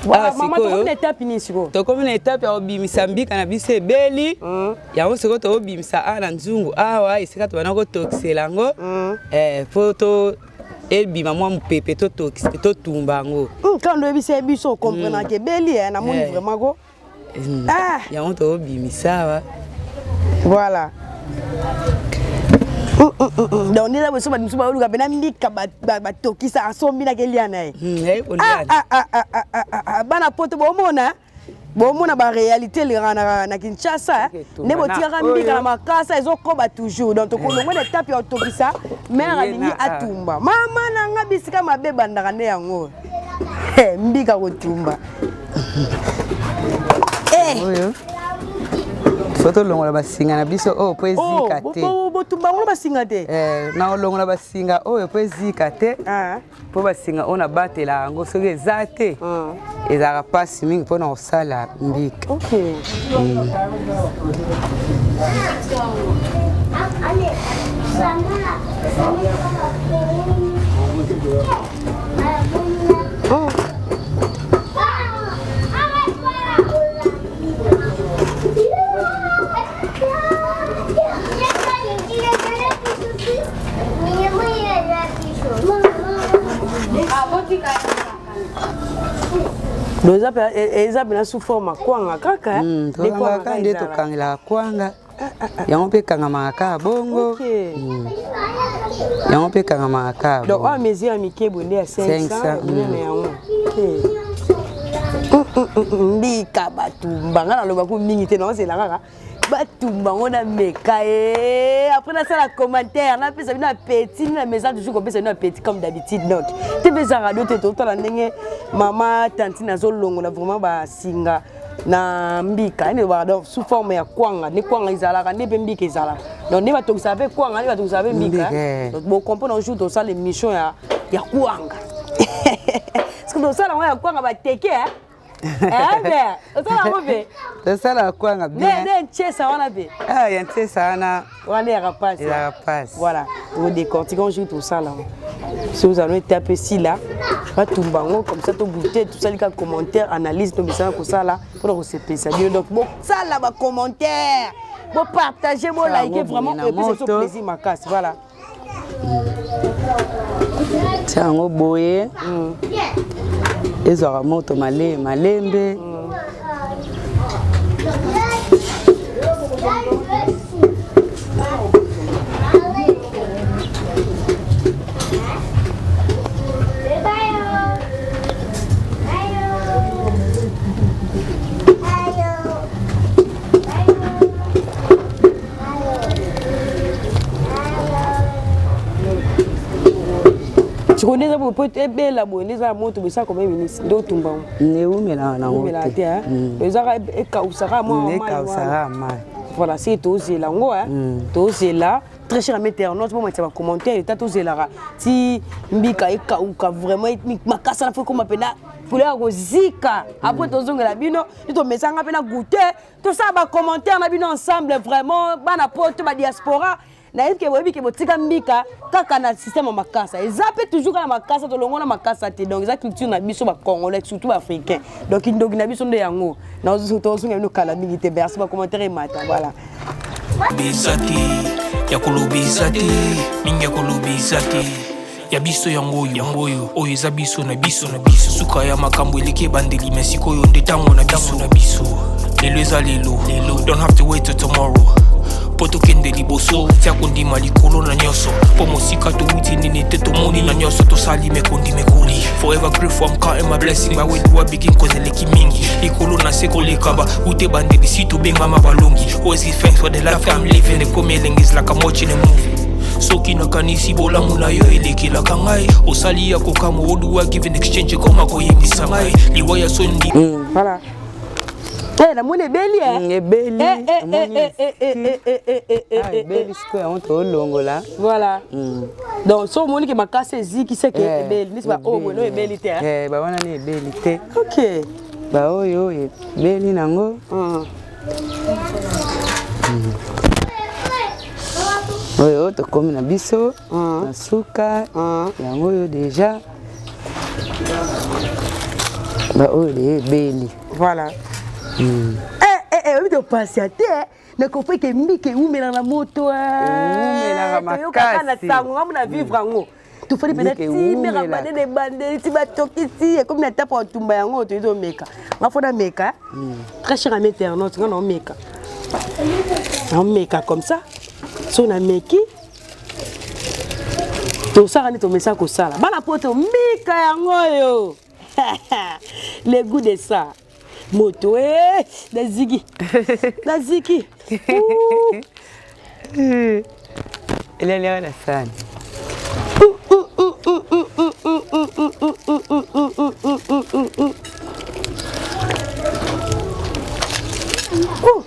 Speaker 1: Voilà, mama tokomi na étape nini sikoyo?
Speaker 2: Tokomi na étape ya kobimisa mbika na biso ebeli. Yango sikoyo tokobimisa awa na nzungu awa esika tobanda kotokisela yango mpo to ebima mwa mopepe, totumba yango.
Speaker 1: Quand oyebisa biso ocomprenaka ebeli, namoni vraiment ko.
Speaker 2: Yango tokobimisa awa.
Speaker 1: Voilà. Donc nde eza boso bato mosusu baoluka mpena mbika batokisa, asombi naki elia na ye. Bana poto bomona, bomona baréalité elekaka na Kinshasa, nde botikaka mbika na makasa ezokoba toujours. Donc tokolongwe na étape ya kotokisa, mare alingi atumba. Mama na nga, bisika mabe ebandaka nde yango, mbika kotumba.
Speaker 2: Oyo fo tolongola basinga na biso oyo mpo ezika te.
Speaker 1: Botumba yango basinga te?
Speaker 2: Na olongola basinga oyo mpo ezika te, mpo basinga oyo nabatela yango, soki eza te ezalaka mpasi mingi mpona kosala mbika.
Speaker 1: Donc eza mpena sous forme kwanga kaka.
Speaker 2: Tokangaka nde tokangelaka kwanga, yango mpe ekangamaka kaka bongo, yango mpe ekangamaka kaka.
Speaker 1: Donc oyo mesure ya mike boye nde ya 500 monene yango. Mbika batumba, nga nalobako mingi te, naozela kaka batumba ngo na meka ye, après nasala commentaire, napesa bino appétit. Na mesa toujours kopesa bino appétit comme d'habitude. Donc te mpe eza radio te, totala ndenge mama tantine azolongola vraiment basinga na mbika ene. Donc sous forme ya kwanga nde kwanga ezalaka, nde mpe mbika ezalaka. Donc nde batokisaka mpe kwanga, nde batokisaka mpe mbika. Bocomprendre, un jour tosala émission ya kwanga, parce que tosala yango ya kwanga bateke osala yango mpe.
Speaker 2: Tosala kwanga bien.
Speaker 1: Nde ntiesa wana mpe.
Speaker 2: Ya ntiesa wana.
Speaker 1: Wana eyaka pasi.
Speaker 2: Ezalaka pasi.
Speaker 1: Voilà, odécortique un jour tosala yango. Soki ozala étape esila, batumba yango comme ça, togoûte, tosali kaka commentaire, analyse tobisana kosala mpona kosepelisa bino. Donc bosala bacommentaire, bopartage, bolike, vraiment epesa biso plaisir makasi. Voilà.
Speaker 2: Tia yango boye, ezwaka moto malembe malembe.
Speaker 1: Sikoyo nde eza boye, po ebela boye, nde eza ya moto boye, esala combien minutes nde otumba
Speaker 2: ngo? Ewumelaka nango.
Speaker 1: Ewumelaka te, ezaka ekausaka mwa.
Speaker 2: Ekausaka mai.
Speaker 1: Voilà, si tozela yango, tozela. Très cher ami internaute, bomatisa bacommentaire eta. Tozelaka ti mbika ekauka vraiment makasa na fo ekoma mpena couleur ya kozika, après tozongela bino ti tomesanga mpe na goûter, tosala bacommentaire na bino ensemble. Vraiment, bana poto, badiaspora, nayebi ke boyebi ke botika mbika kaka na système ya makasa, eza mpe toujours kaka na makasa, tolongo na makasa te. Donc eza culture na biso bacongolais, surtout baafricain. Donc ndoki na biso nde yango tozonga bino kala mingi te. Merci, bacommentaire emata. Voilà.
Speaker 3: Eza te ya koloba, eza te mingi ya koloba, eza te ya biso yango oyo, yango oyo, oyo eza biso na biso na biso. Suka ya makambo eleki ebandeli, me sikoyo nde ntango na biso na biso. Lelo eza lelo lelo, don't have to wait till tomorrow mpo tokende liboso. Tia kondima likolo na nyonso, mpo mosika towuti nini te, tomoni na nyonso tosali mekondi mekoli. Forever grateful, I'm counting my blessing. By where do I begin? Cause eleki mingi likolo na se koleka ba ute bandeli si tobengama balongi. Always give thanks for the life I'm living. Ekomi elengi, is like I'm watching a movie. Soki nakanisi bolamu na yo elekelaka ngai, osali ya kokamwa. What do I give in exchange? Ekoma koyebisa ngai liwa ya sondi.
Speaker 1: Voilà. Eh, namoni ebeli
Speaker 2: e. Ebeli. Ebeli, sikoyo yango toolongola.
Speaker 1: Voilà. Donc so omoni ke makasi eziki, seke ebeli. Nisi baoyo boye no ebeli te.
Speaker 2: Bawana ni ebeli te.
Speaker 1: Ok.
Speaker 2: Baoyo ebeli nango oyo tokomi na biso na suka, yango oyo déjà. Baoyo de ebeli.
Speaker 1: Voilà. Eh, eh, eh, oyebi topatiente na comprendre ke mbika ewumelaka na moto.
Speaker 2: Ewumelaka makasi.
Speaker 1: Toyokaka na sango ngambo na vivre yango. Tofandi mpenza
Speaker 2: Mbika
Speaker 1: ti mera
Speaker 2: ewumelaka.
Speaker 1: banene ebandeli ti batokisi ekomi na etape ya kotumba yango toyi tomeka. Nga fo nameka. Très cher ami internaute, nga naomeka. Naomeka comme ça. So nameki tosala nde tomesa kosala bana poto mbika yango oyo le goût de ça moto e naziki naziki. Ouh.
Speaker 2: Elialiaka na sani.
Speaker 1: Ouh.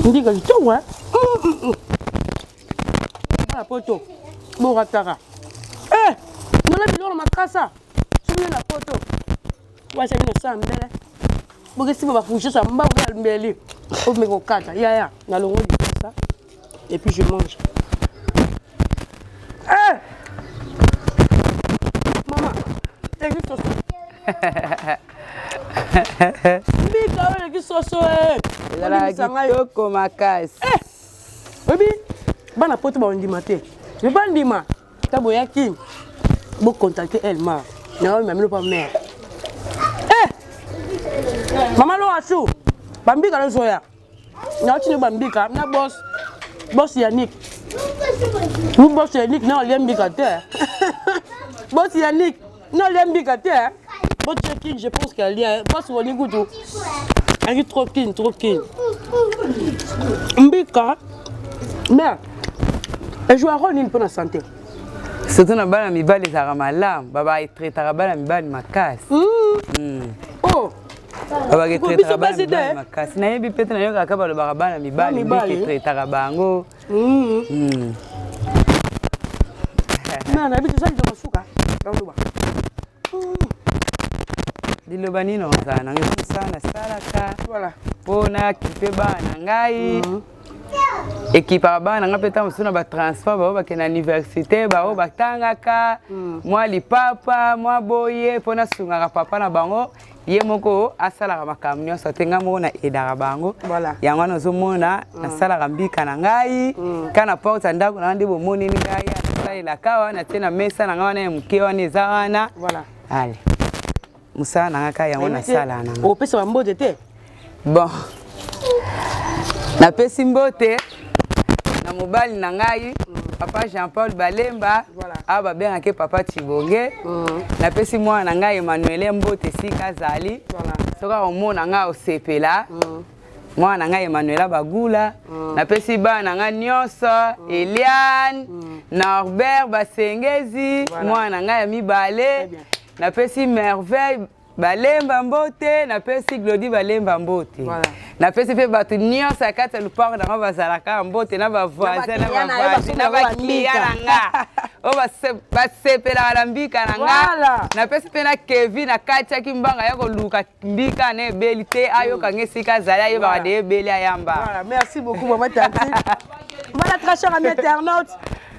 Speaker 1: Mbika kitoko, eh? Bana poto borataka eh, nona biloko na makasa soki na poto wasa bino sa mbele bokesi bafourchette ya mbangu ya mbeli omeka kokata yaya nalongoli ça et puis je mange. Eh! Mama, eleki soso. Mbika oyo eleki soso e.
Speaker 2: Ezalaka
Speaker 1: Olimbisa ngai.
Speaker 2: kitoko makasi.
Speaker 1: Oyebi bana poto bandima te, me bandima ta boyaki bocontacte Elmar naomema bino pa mare. Eh! Mama Loasu, bambika nozoya naotini bambika na bos bos Yannick bu bos Yannick na olia mbika te. Bos Yannick na olia mbika te. Bos King, je pense qu'alia bos woni kutu ayaki trop king, trop king mbika. Mais ejoua rôle nini mpona santé?
Speaker 2: Surtout na bana mibali ezalaka malamu, babatraitaka bana mibali makasi.
Speaker 1: Oh.
Speaker 2: Babaka
Speaker 1: Biso
Speaker 2: etraitaka bana
Speaker 1: basi te.
Speaker 2: mibali makasi. Nayebi mpe te, nayokaka balobaka bana mibali
Speaker 1: Bana
Speaker 2: mbika
Speaker 1: mibali.
Speaker 2: etraitaka bango.
Speaker 1: Mais nayebi te, eza liloba suka baloba.
Speaker 2: Liloba nini ozala nango? Mosala nasalaka
Speaker 1: Voilà.
Speaker 2: mpo nakipe bana na ngai, ekipaka bana na ngai mpe ntango mosusu na batransport, bao bakende na université, bao batangaka mwa lipapa mwa boye, mpo nasungaka papa na bango. Ye moko asalaka makambo nyonso te, ngai moko na edaka bango.
Speaker 1: Voilà.
Speaker 2: Yango wana ozomona nasalaka mbika na ngai ka na porte ya ndako na ngai nde bomoneli ngai nasalelaka wana tie na mesa na ngai wana ya moke wana eza wana.
Speaker 1: Voilà.
Speaker 2: Ale, mosala na ngai kaka yango nasalaka na ngai.
Speaker 1: Opesa bambote te?
Speaker 2: Bon, napesi mbote na mobali na ngai, papa Jean Paul Balemba.
Speaker 1: Voilà.
Speaker 2: Awa babengaki papa Chibonge. Napesi mwana na ngai Emmanuele mbote esika azali.
Speaker 1: Voilà.
Speaker 2: Soki akomona ngai osepela, mwana na ngai Emmanuela Bagula. Napesi bana na ngai nyonso, Eliane, Norbert Basengezi.
Speaker 1: Voilà.
Speaker 2: Mwana na ngai ya mibale.
Speaker 1: bien.
Speaker 2: Napesi Merveille Balemba mbote, napesi Glodi Balemba mbote.
Speaker 1: Voilà.
Speaker 2: Napesi mpe bato nyonso ya kati ya lupango nango bazalaka mbote, na bavoisin, na
Speaker 1: bakliya na yo,
Speaker 2: bavoisin, na
Speaker 1: basombaka
Speaker 2: bakliya
Speaker 1: bambika.
Speaker 2: na nga oyo basepelaka na mbika na nga.
Speaker 1: Voilà.
Speaker 2: Napesi mpe na Kevin na kati yaki mbanga ya koluka mbika na ebeli te, ayokanga esika azali, ayebaka
Speaker 1: Voilà.
Speaker 2: de ebeli ayamba.
Speaker 1: Voilà, merci beaucoup, maman Tantine. Voilà, très cher ami internaute.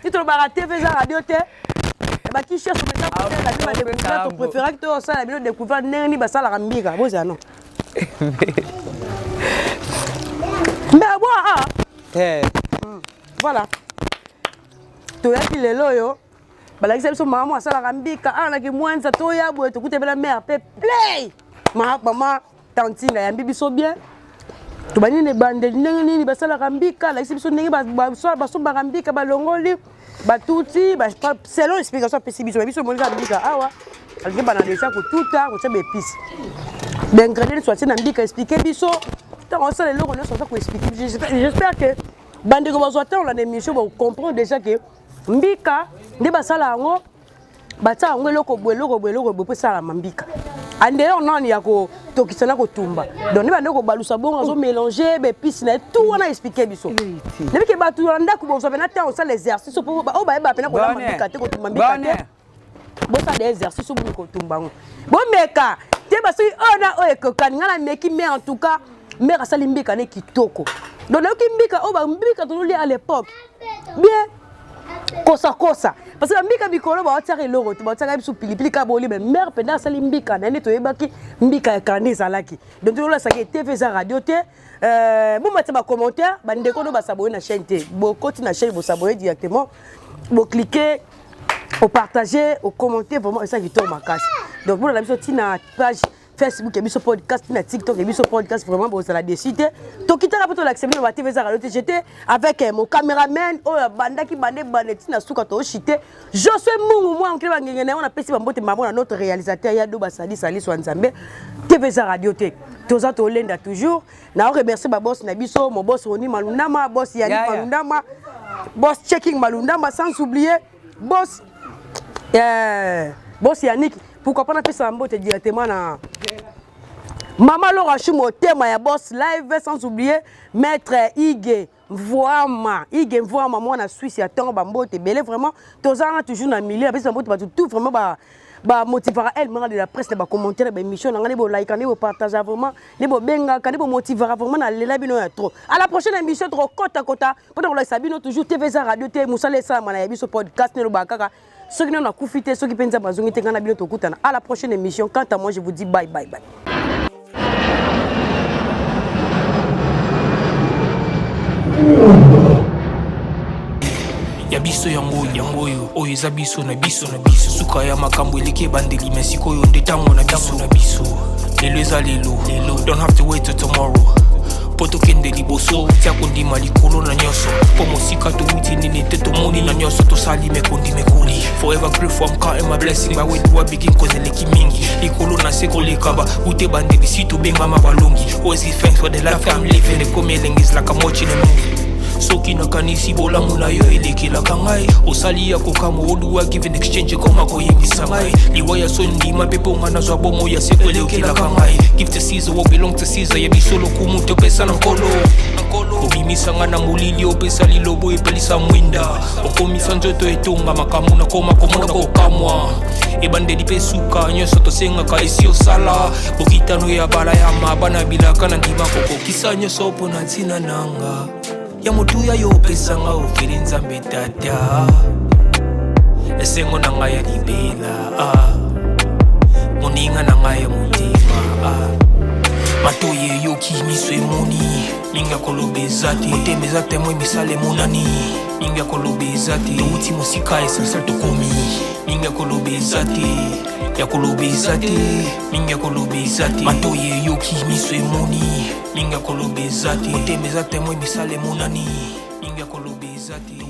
Speaker 1: Si tu le TV, eza radio te. Baki cherche maintenant la vie ma découverte, to préférer que to sala bino découverte ndenge nini basalaka mbika. Bozala non. Mais bon, ah,
Speaker 2: Eh,
Speaker 1: voilà. Toyaki lelo oyo balakisa biso mama mo asalaka mbika awa na Kimwenza. Toya boye tokutebela mare mpe play mama Tantine ayambi biso bien. Tobandi na ebandeli ndenge nini basalaka mbika, alakisi biso ndenge basombaka mbika, balongoli batuti selon explication apesi biso. Biso omoni kaka mbika awa alingi bana deja kotuta, kotia baépice, baingrédient nyonso atie na mbika. Explique biso ntango osala eloko nyonso aza koexplique biso. J'espère que Bandeko bazwa ntango na émission, bocomprendre déjà ke mbika nde basala yango, batia yango eloko boye, eloko boye, eloko boye, mpo esalama mbika. Andeyo nani ya kotokisa na kotumba. Donc nde bande kobalusa bongo, azomélange baépice na ye tout wana. Explique biso nayebi ke bato na ndako bozwa mpena ntango osala exercice mpo oyo bayeba mpena kolamba mbika te, kotumba mbika te, bosala exercice obomi kotumba yango, bomeka te. Basoki oyo na oyo ekokani, ngai nameki, mais en tout cas mère asali mbika ne kitoko. Donc nayoki mbika oyo, bambika tozolia à l'époque bien kosakosa, parce que bambika mikolo baotiaka eloko te, baotiaka biso pilipili kaka bolie. Mais mère mpenza asali mbika na ye nde toyebaki mbika ya kanda ezalaki. Donc toyolasaki TV eza radio te. Bomatia bacommentaire. Bandeko no bas'abonner na chaîne te, bokoti na chaîne, bos'abonner directement, bocliquer, opartager, ocommenter, vraiment eza kitoko makasi. Donc bolanda biso ntina page Facebook ya biso podcast, na TikTok ya biso podcast. Vraiment bozala déçus te. Tokitaka mpo tolakisa bino baTV eza radio te. J'étais avec mon caméraman oyo abandaki bande bande ntina suka, tooshite Josue Mungu mwa mokili bangenge na yango. Napesi bambote mamo na notre réalisateur ya do basali saliso ya Nzambe. TV eza radio te, toza tolenda toujours. Na remercier baboss na biso, mo boss Roni Malundama, boss Yannick Malundama, boss Checking Malundama, sans oublier boss Yannick. Pourquoi pas napesa mbote directement na mama Laura Chu, motema ya boss live, sans oublier maître Ige Mvoama, Ige Mvoama, mwana Suisse ya ntongo. Bambote ebele vraiment. Toza wana toujours na milieu. Napesa bambote bato tout vraiment bamotivaka El Mara de la Presse na bacommentaire na baémission na ngai, nde bolaika, nde bopartagea vraiment, nde bobengaka, nde bomotivaka vraiment. Nalela bino ya trop. À la prochaine émission, tokokotakota mpona kolakisa bino toujours TV eza radio te. Mosala esalama na ya biso podcast. Nelobaka kaka soki nano nakufi te, soki mpe Nzambe azongi te, ngai na bino tokutana à la prochaine émission. Quant à moi, je vous dis bye bye bye.
Speaker 3: Ya biso yango, yango oyo, oyo eza biso na biso na biso. Suka ya makambo eleki ebandeli, me sikoyo nde ntango na biso na biso. Lelo eza lelo lelo, don't have to wait till tomorrow mpo tokende liboso. Tia kondima likolo na nyonso, mpo mosika towuti nini te, tomoni na nyonso tosali mekondi mekoli. Forever grateful, I'm counting my blessing by where do I begin, cause eleki mingi likolo na se koleka ba ute bandeli si tobengama balongi. Always give thanks for the life I'm living. Ekomi elengi, is like I'm watching a movie. Soki nakanisi bolamu na yo elekelaka ngai, osali ya kokamwa. Oduwa give in exchange, ekoma koyebisa ngai liwa ya so ndima mpe mponga nazwa bomo ya seko elekelaka ngai. Give to Caesar what belong to Caesar. Ya biso lokumu topesa na Nkolo. Obimisa nga na molili, opesa lilobo, epelisa mwinda, okomisa nzoto etonga makambo nakoma komona kokamwa. Ebandeli mpe suka, nyonso tosengaka esi osala. Bokitano ya bala ya mabana bilaka na ndima kokokisa nyonso mpo na ntina nanga ya motuya yo opesanga ofeli. Nzambe Tata, esengo na ngai ya libela, ah. Moninga na ngai ya motema, ah. Matoyi eyoki, miso emoni, mingi ya koloba eza te. Motema eza témoin, misala emonani, mingi ya koloba eza te. Touti mosika, essentiel tokomi, mingi ya koloba eza te, ya koloba eza te, mingi ya koloba eza te. Matoyi eyoki, miso emoni, mingi ya koloba eza te. Motema eza témoin, misala emonani, mingi ya koloba eza te.